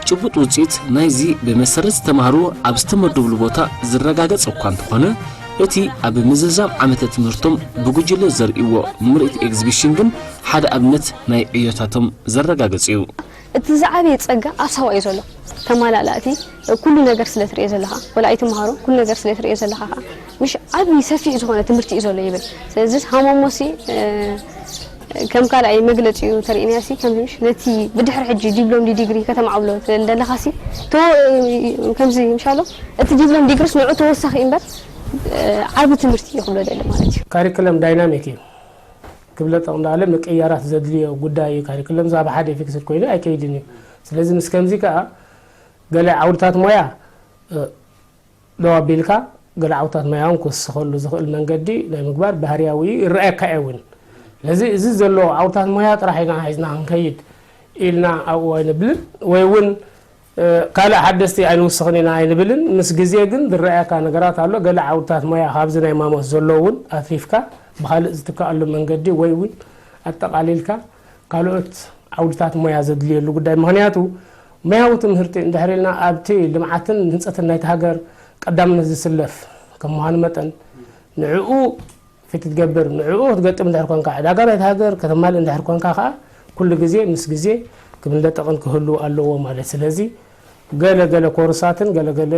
ጭቡጥ ውፅኢት ናይዚ ብመሰረት ዝተምሃርዎ ኣብ ዝተመደብሉ ቦታ ዝረጋገፅ እኳ እንተኾነ፣ እቲ ኣብ ምዝዛም ዓመተ ትምህርቶም ብጉጅለ ዘርእይዎ ምርኢት ኤግዚቢሽን ግን ሓደ ኣብነት ናይ ዕዮታቶም ዘረጋግፅ እዩ። እቲ ዝዓበየ ጸጋ ኣብ ሳዋ እዩ ዘሎ። ተማላላእቲ ኩሉ ነገር ስለ ትሪኦ ዘለኻ፣ ወላ ኣይትምሃሮ ኩሉ ነገር ስለ ትሪኦ ዘለኻ ኸኣ ምሽ ዓቢ ሰፊሕ ዝኾነ ትምህርቲ እዩ ዘሎ ይብል። ስለዚ ሃሞሞሲ ከም ካልኣይ መግለጺኡ ተርእናያሲ ከምዚ ምሽ ነቲ ብድሕሪ ሕጂ ዲብሎም ዲ ዲግሪ ከተማዕብሎ ትደሊ ዘለኻሲ ቶ ከምዚ ምሻሎ እቲ ዲብሎም ዲግሪስ ንዑ ተወሳኺ እምበር ዓቢ ትምህርቲ እዩ ክብሎ ደሊ ማለት እዩ። ካሪክለም ዳይናሚክ እዩ። ክብለጠቕ እንዳለ ምቅያራት ዘድልዮ ጉዳይ እዩ። ካሪክለም ዛብ ሓደ ፊክስድ ኮይኑ ኣይከይድን እዩ። ስለዚ ምስ ከምዚ ከኣ ገለ ዓውድታት ሞያ ደው ኣቢልካ ገለ ዓውድታት ሞያ እውን ክውስኸሉ ዝኽእል መንገዲ ናይ ምግባር ባህርያዊ እዩ፣ ይረኣየካ እየ እውን። ስለዚ እዚ ዘሎ ዓውድታት ሞያ ጥራሕ ኢና ሒዝና ክንከይድ ኢልና ኣብኡ ኣይንብልን ወይ እውን ካልእ ሓደስቲ ኣይንውስኽን ኢና ኣይንብልን። ምስ ግዜ ግን ዝረኣየካ ነገራት ኣሎ። ገለ ዓውድታት ሞያ ካብዚ ናይ ማሞስ ዘሎ እውን ኣትሪፍካ ብኻልእ ዝትክኣሉ መንገዲ ወይ እውን ኣጠቓሊልካ ካልኦት ዓውድታት ሞያ ዘድልየሉ ጉዳይ። ምኽንያቱ ሞያዊ ትምህርቲ እንድሕር ኢልና ኣብቲ ልምዓትን ህንፀትን ናይቲ ሃገር ቀዳምነት ዝስለፍ ከም ምዃኑ መጠን ንዕኡ ፊት ትገብር፣ ንዕኡ ክትገጥም እንድሕር ኮንካ፣ ዕዳጋ ናይቲ ሃገር ከተማልእ እንድሕር ኮንካ ከዓ ኩሉ ግዜ ምስ ግዜ ክምለጠቕን ክህሉ ኣለዎ ማለት። ስለዚ ገለ ገለ ኮርሳትን ገለ ገለ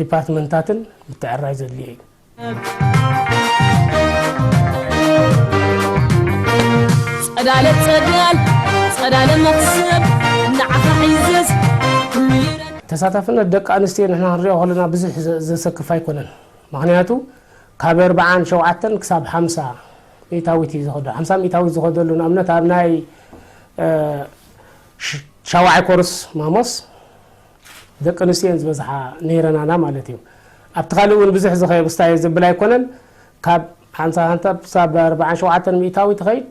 ዲፓርትመንታትን ምትዕራይ ዘድልዮ እዩ። ጸዳለ ጸዳል ጸዳለ መኽሰብ ንዓኻ ሒዘስ ኩሉ ይረድ ተሳታፍነት ደቂ ኣንስትዮ ንሕና ክንሪኦ ከለና ብዙሕ ዘ- ዘሰክፍ ኣይኮነን። ምኽንያቱ ካብ ኣርብዓን ሸውዓተን ክሳብ ሓምሳ ሚእታዊት እዩ ዝኸዶ። ሓምሳ ሚእታዊት ዝኸደሉ ንኣብነት ኣብ ናይ እ፣ ሽ- ሻውዓይ ኮርስ ማሞስ ደቂ ኣንስትዮ እየን ዝበዝሓ ነይረናና ማለት እዩ። ኣብቲ ካልእ እውን ብዙሕ ዝኸየ ብስታይ እየ ዝብል ኣይኮነን። ካብ ሓምሳ ሓንሳብ ክሳብ ኣርብዓን ሸውዓተን ሚእታዊ ትኸይድ፣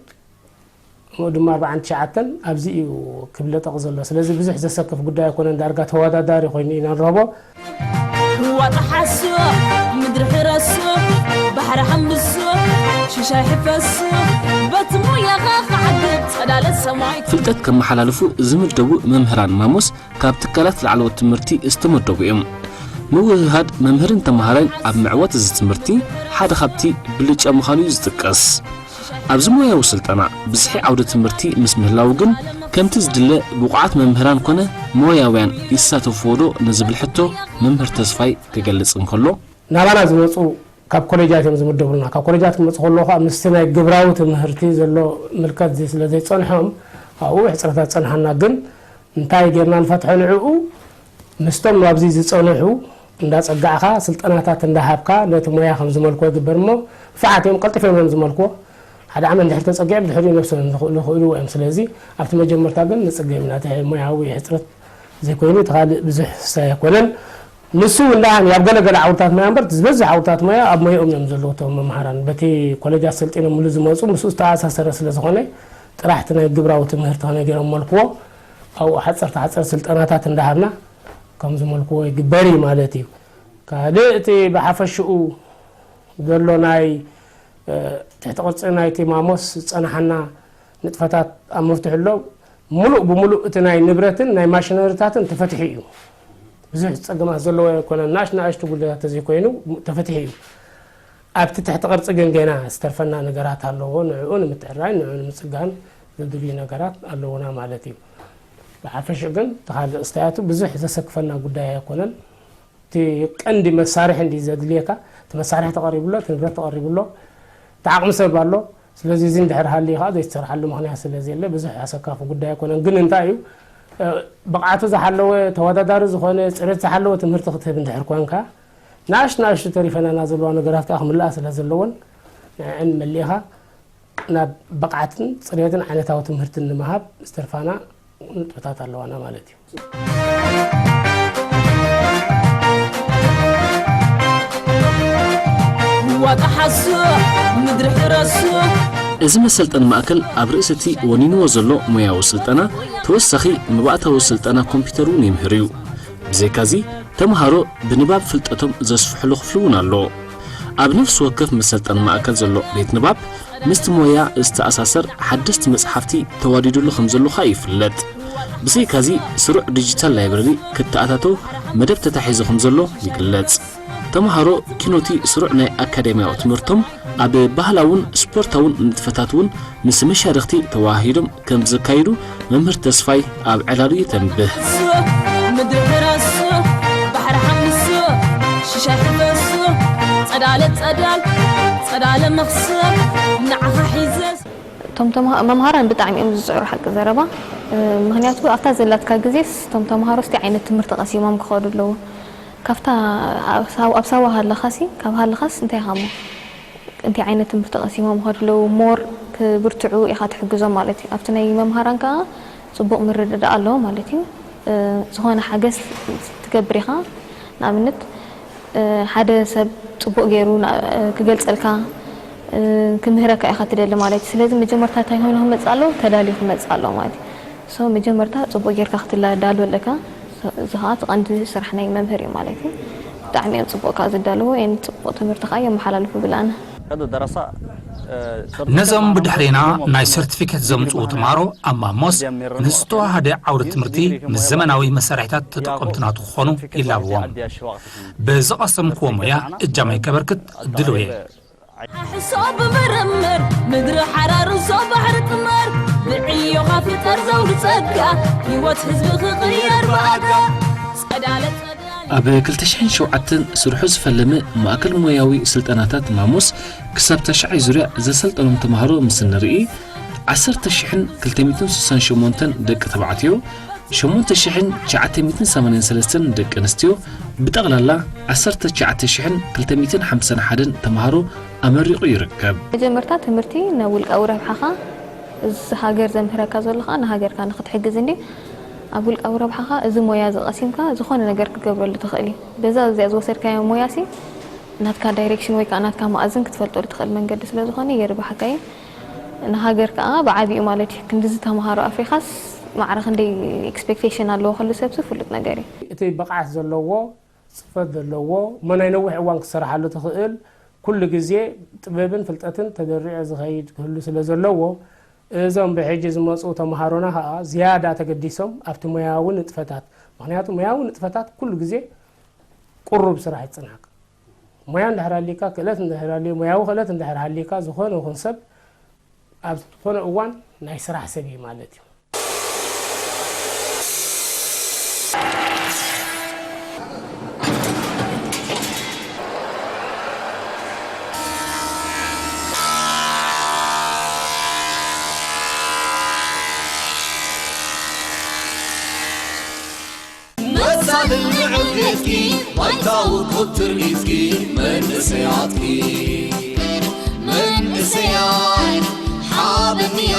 እሞ ድማ ኣርብዓን ትሽዓተን ኣብዚ እዩ ክብለጠቕ ዘሎ። ስለዚ ብዙሕ ዘሰክፍ ጉዳይ ኣይኮነን። ዳርጋ ተወዳዳሪ ኮይኑ ኢና ንረኽቦ። ህዋ ጠሓሱ ምድሪ ሕረሱ ባሕሪ ሓምሱ ሽሻይ ሕፈሱ በቲ ሙያኻ ክዓግብ ጸዳለ ሰማይ ፍልጠት ከመሓላልፉ ዝምደቡ መምህራን ማሞስ ካብ ትካላት ላዕለዎት ትምህርቲ ዝተመደቡ እዮም። ምውህሃድ መምህርን ተምሃራይን ኣብ መዕወት እዚ ትምህርቲ ሓደ ካብቲ ብልጫ ምዃኑ እዩ ዝጥቀስ። ኣብዚ ሞያዊ ስልጠና ብዝሒ ዓውደ ትምህርቲ ምስ ምህላው ግን ከምቲ ዝድለ ብቑዓት መምህራን ኮነ ሞያውያን ይሳተፍዎ ዶ ንዝብል ሕቶ መምህር ተስፋይ ክገልጽ እንከሎ፣ ናባና ዝመፁ ካብ ኮሌጃት እዮም ዝምደቡልና። ካብ ኮሌጃት ክመፁ ከለዉ ከዓ ምስቲ ናይ ግብራዊ ትምህርቲ ዘሎ ምልከት ዘይ- ስለ ዘይፀንሖም ኣብኡ ሕፅረታት ፀንሓና። ግን እንታይ ጌርና ንፈትሖ ንዕኡ ምስቶም ኣብዚ ዝፀንሑ እንዳፀጋዕካ ስልጠናታት እንዳሃብካ ነቲ ሞያ ከም ዝመልክዎ ይግበር እሞ ብፍዓት እዮም ቀልጢፎም እዮም ዝመልክዎ። ሓደ ዓመት እንድሕር ተፀጊዖም ድሕሪኡ ነብሶም እዮም ዝኽእሉ ይኽእልዎ እዮም። ስለዚ ኣብቲ መጀመርታ ግን ንፅገም ኢና። እቲ ሞያዊ ሕፅረት ዘይኮይኑ እቲ ካልእ ብዙሕ ሳይ ኣይኮነን። ንሱ እውን ደኣ ኣብ ገለገለ ዓውድታት ሞያ እምበር ዝበዝሕ ዓውድታት ሞያ ኣብ ሞያኦም እዮም ዘለዉ እቶም መምሃራን። በቲ ኮሌጃት ሰልጢኖምሉ ዝመፁ ምስኡ ዝተኣሳሰረ ስለ ዝኾነ ጥራሕ እቲ ናይ ግብራዊ ትምህርቲ ከመይ ገይሮም መልክዎ ኣብኡ ሓፀርቲ ሓፀርቲ ስልጠናታት እንዳሃብና ከም ዝመልክዎ ይግበር እዩ ማለት እዩ። ካልእ እቲ ብሓፈሽኡ ዘሎ ናይ ትሕቲ ቅርፂ ናይቲ ማሞስ ዝፀናሓና ንጥፈታት ኣብ መፍትሒ ኣሎ። ሙሉእ ብሙሉእ እቲ ናይ ንብረትን ናይ ማሽነሪታትን ተፈትሒ እዩ። ብዙሕ ፀገማት ዘለዎ ኣይኮነን። ናሽ ንኣሽቱ ጉድለታት ተዘይኮይኑ ተፈትሒ እዩ። ኣብቲ ትሕቲ ቅርፂ ግን ገና ዝተርፈና ነገራት ኣለዎ። ንዕኡ ንምትዕራይ ንዕኡ ንምፅጋን ዘድልዩ ነገራት ኣለዉና ማለት እዩ። ብሓፈሽኡ ግን ተኻልእ እስተያቱ ብዙሕ ዘሰክፈና ጉዳይ ኣይኮነን። እቲ ቀንዲ መሳርሒ እንዲ ዘድልየካ እቲ መሳርሒ ተቐሪቡ ኣሎ፣ እቲ ንብረት ተቐሪቡ ኣሎ፣ እቲ ዓቕሚ ሰብ ኣሎ። ስለዚ እዚ እንድሕር ሃልዩ ከዓ ዘይተሰርሓሉ ምኽንያት ስለ ዘየለ ብዙሕ ኣሰካፊ ጉዳይ ኣይኮነን። ግን እንታይ እዩ ብቕዓቱ ዝሓለወ ተወዳዳሪ ዝኾነ ፅሬት ዝሓለወ ትምህርቲ ክትህብ እንድሕር ኮንካ ንኣሽቱ ንኣሽቱ ተሪፈናና ዘለዋ ነገራት ከዓ ክምልኣ ስለ ዘለወን ንዕን መሊእኻ ናብ ብቕዓትን ፅሬትን ዓይነታዊ ትምህርትን ንምሃብ ዝተርፋና ንጥፈታት ኣለዋና ማለት እዩ። ዋጣ ሓሱ ምድሪ ሕረሱ እዚ መሰልጠኒ ማእከል ኣብ ርእሲ እቲ ወኒንዎ ዘሎ ሞያዊ ስልጠና ተወሳኺ መባእታዊ ስልጠና ኮምፒውተር እውን ይምህር እዩ። ብዘይካዚ ተምሃሮ ብንባብ ፍልጠቶም ዘስፍሕሉ ክፍሊ እውን ኣሎ። ኣብ ነፍሲ ወከፍ መሰልጠኒ ማእከል ዘሎ ቤት ንባብ ምስቲ ሞያ ዝተኣሳሰር ሓደስቲ መጽሓፍቲ ተዋዲዱሉ ከም ዘሎ ከኣ ይፍለጥ። ብዘይካዚ ስሩዕ ዲጂታል ላይብረሪ ክተኣታተው መደብ ተታሒዙ ከም ዘሎ ይግለጽ። ተምሃሮ ኪኖቲ ስሩዕ ናይ ኣካዳሚያዊ ትምህርቶም ኣብ ባህላውን ስፖርታውን ንጥፈታት እውን ምስ መሻርኽቲ ተወሃሂዶም ከም ዘካይዱ መምህር ተስፋይ ኣብ ዕላሉ የተንብህ። ምድሪ ሕረሱ ባሕሪ ሓምሱ ሽሻይ ሕፈሱ ጸዳለ ጸዳል ጸዳለ መኽሰብ ንዓኻ ሒዘስ እቶም ተምሃ- መምሃራን ብጣዕሚ እዮም ዝፅዕሩ ሓቂ ዘረባ። ምክንያቱ ኣብታ ዘላትካ ግዜስ እቶም ተምሃሮ ስቲ ዓይነት ትምህርቲ ቀሲሞም ክኸዱ ኣለዎ። ካብታ ኣብ ሳዋ- ኣብ ሳዋ ሃለኻሲ ካብ ሃለኻስ እንታይ ኢኻ እሞ እንታይ ዓይነት ትምህርቲ ቀሲሞም ይኸዱ ኣለዉ ሞር ክብርትዑ ኢኻ ትሕግዞም ማለት እዩ። ኣብቲ ናይ መምሃራን ከዓ ፅቡቕ ምርድዳእ ኣለዎ ማለት እዩ። ዝኾነ ሓገዝ ትገብር ኢኻ ንኣብነት ሓደ ሰብ ፅቡቕ ገይሩ ክገልፀልካ ክምህረካ ኢኻ ትደሊ ማለት እዩ። ስለዚ መጀመርታ እንታይ ኮይኑ ክመፅእ ኣለዎ? ተዳልዩ ክመፅእ ኣለዎ ማለት እዩ። So መጀመርታ ፅቡቕ ጌርካ ክትዳሎ ኣለካ። እዚ ከዓ እቲ ቀንዲ ስራሕ ናይ መምህር እዩ ማለት እዩ። ብጣዕሚ እዮም ፅቡቕ ከዓ ዝዳለዉ and ፅቡቕ ትምህርቲ ከዓ የመሓላልፉ ብላና። Kada darasa ነዞም ብድሕሬና ናይ ሰርቲፊኬት ዘምጽኡ ተምሃሮ ኣብ ማሞስ ንዝተዋሃደ ዓውዲ ትምህርቲ ምስ ዘመናዊ መሳርሒታት ተጠቀምቲ ናቱ ክኾኑ ይላብዎም። ብዝቐሰምክዎ ሞያ እጃመይ ከበርክት ድልው እየ። ሓሕሶ ብምርምር ምድሪ ሓራርሶ ባሕሪ ጥመር ብዕዮኻ ፍጠር ዘውዲ ጸጋ ህይወት ህዝቢ ክቕየር ብኣጋ ጸዳለ ጸዳለ ኣብ ክልተ ሽሕን ሸውዓተን ስርሑ ዝፈለመ ማእከል ሞያዊ ስልጠናታት ማሙስ ክሳብ ታሽዓይ ዙርያ ዘሰልጠኖም ተምሃሮ ምስ እንርኢ ዓሰርተ ሽሕን ክልተ ሚእትን ስሳን ሸሞንተን ደቂ ተባዕትዮ ሸሞንተ ሽሕን ትሽዓተ ሚእትን ሰማንያን ሰለስተን ደቂ ኣንስትዮ ብጠቕላላ ዓሰርተ ትሽዓተ ሽሕን ክልተ ሚእትን ሓምሳን ሓደን ተምሃሮ ኣመሪቑ ይርከብ። መጀመርታ ትምህርቲ ንውልቃዊ ረብሓኻ እዚ ሃገር ዘምህረካ ዘሎ ከዓ ንሃገርካ ንክትሕግዝ እንዲ ኣብ ውልቃዊ ረብሓኻ እዚ ሞያ እዚ ቀሲምካ ዝኾነ ነገር ክትገብረሉ ትኽእል እዩ። በዛ እዚኣ ዝወሰድካዮ ሞያ ሲ ናትካ ዳይሬክሽን ወይ ከዓ ናትካ መኣዝን ክትፈልጠሉ ትኽእል መንገዲ ስለዝኾነ የርባሓካ እዩ። ንሃገር ከዓ ብዓቢኡ ማለት እዩ። ክንድዚ ተምሃሮ ኣፍሪኻስ ማዕረ ክንደይ ኤክስፔክቴሽን ኣለዎ ከሉ ሰብሲ ፍሉጥ ነገር እዩ። እቲ ብቕዓት ዘለዎ ፅፈት ዘለዎ እሞ ናይ ነዊሕ እዋን ክትሰርሓሉ ትኽእል ኩሉ ግዜ ጥበብን ፍልጠትን ተደሪዑ ዝኸይድ ክህሉ ስለ ዘለዎ እዞም ብሕጂ ዝመፁ ተምሃሮና ከዓ ዝያዳ ተገዲሶም ኣብቲ ሞያዊ ንጥፈታት ምክንያቱ ሞያዊ ንጥፈታት ኩሉ ግዜ ቁሩብ ስራሕ ይፅንሓካ ሞያ እንድሕር ሃልዩካ ክእለት እንድሕር ሃልዩ ሞያዊ ክእለት እንድሕር ሃልዩካ ዝኾነ ይኹን ሰብ ኣብ ዝኾነ እዋን ናይ ስራሕ ሰብ እዩ ማለት እዩ። መሳልል ንዕብየትኪ ዋይታዊ ክብ ትርኢትኪ መንእሰያትኪ መንእሰያት ሓበንያ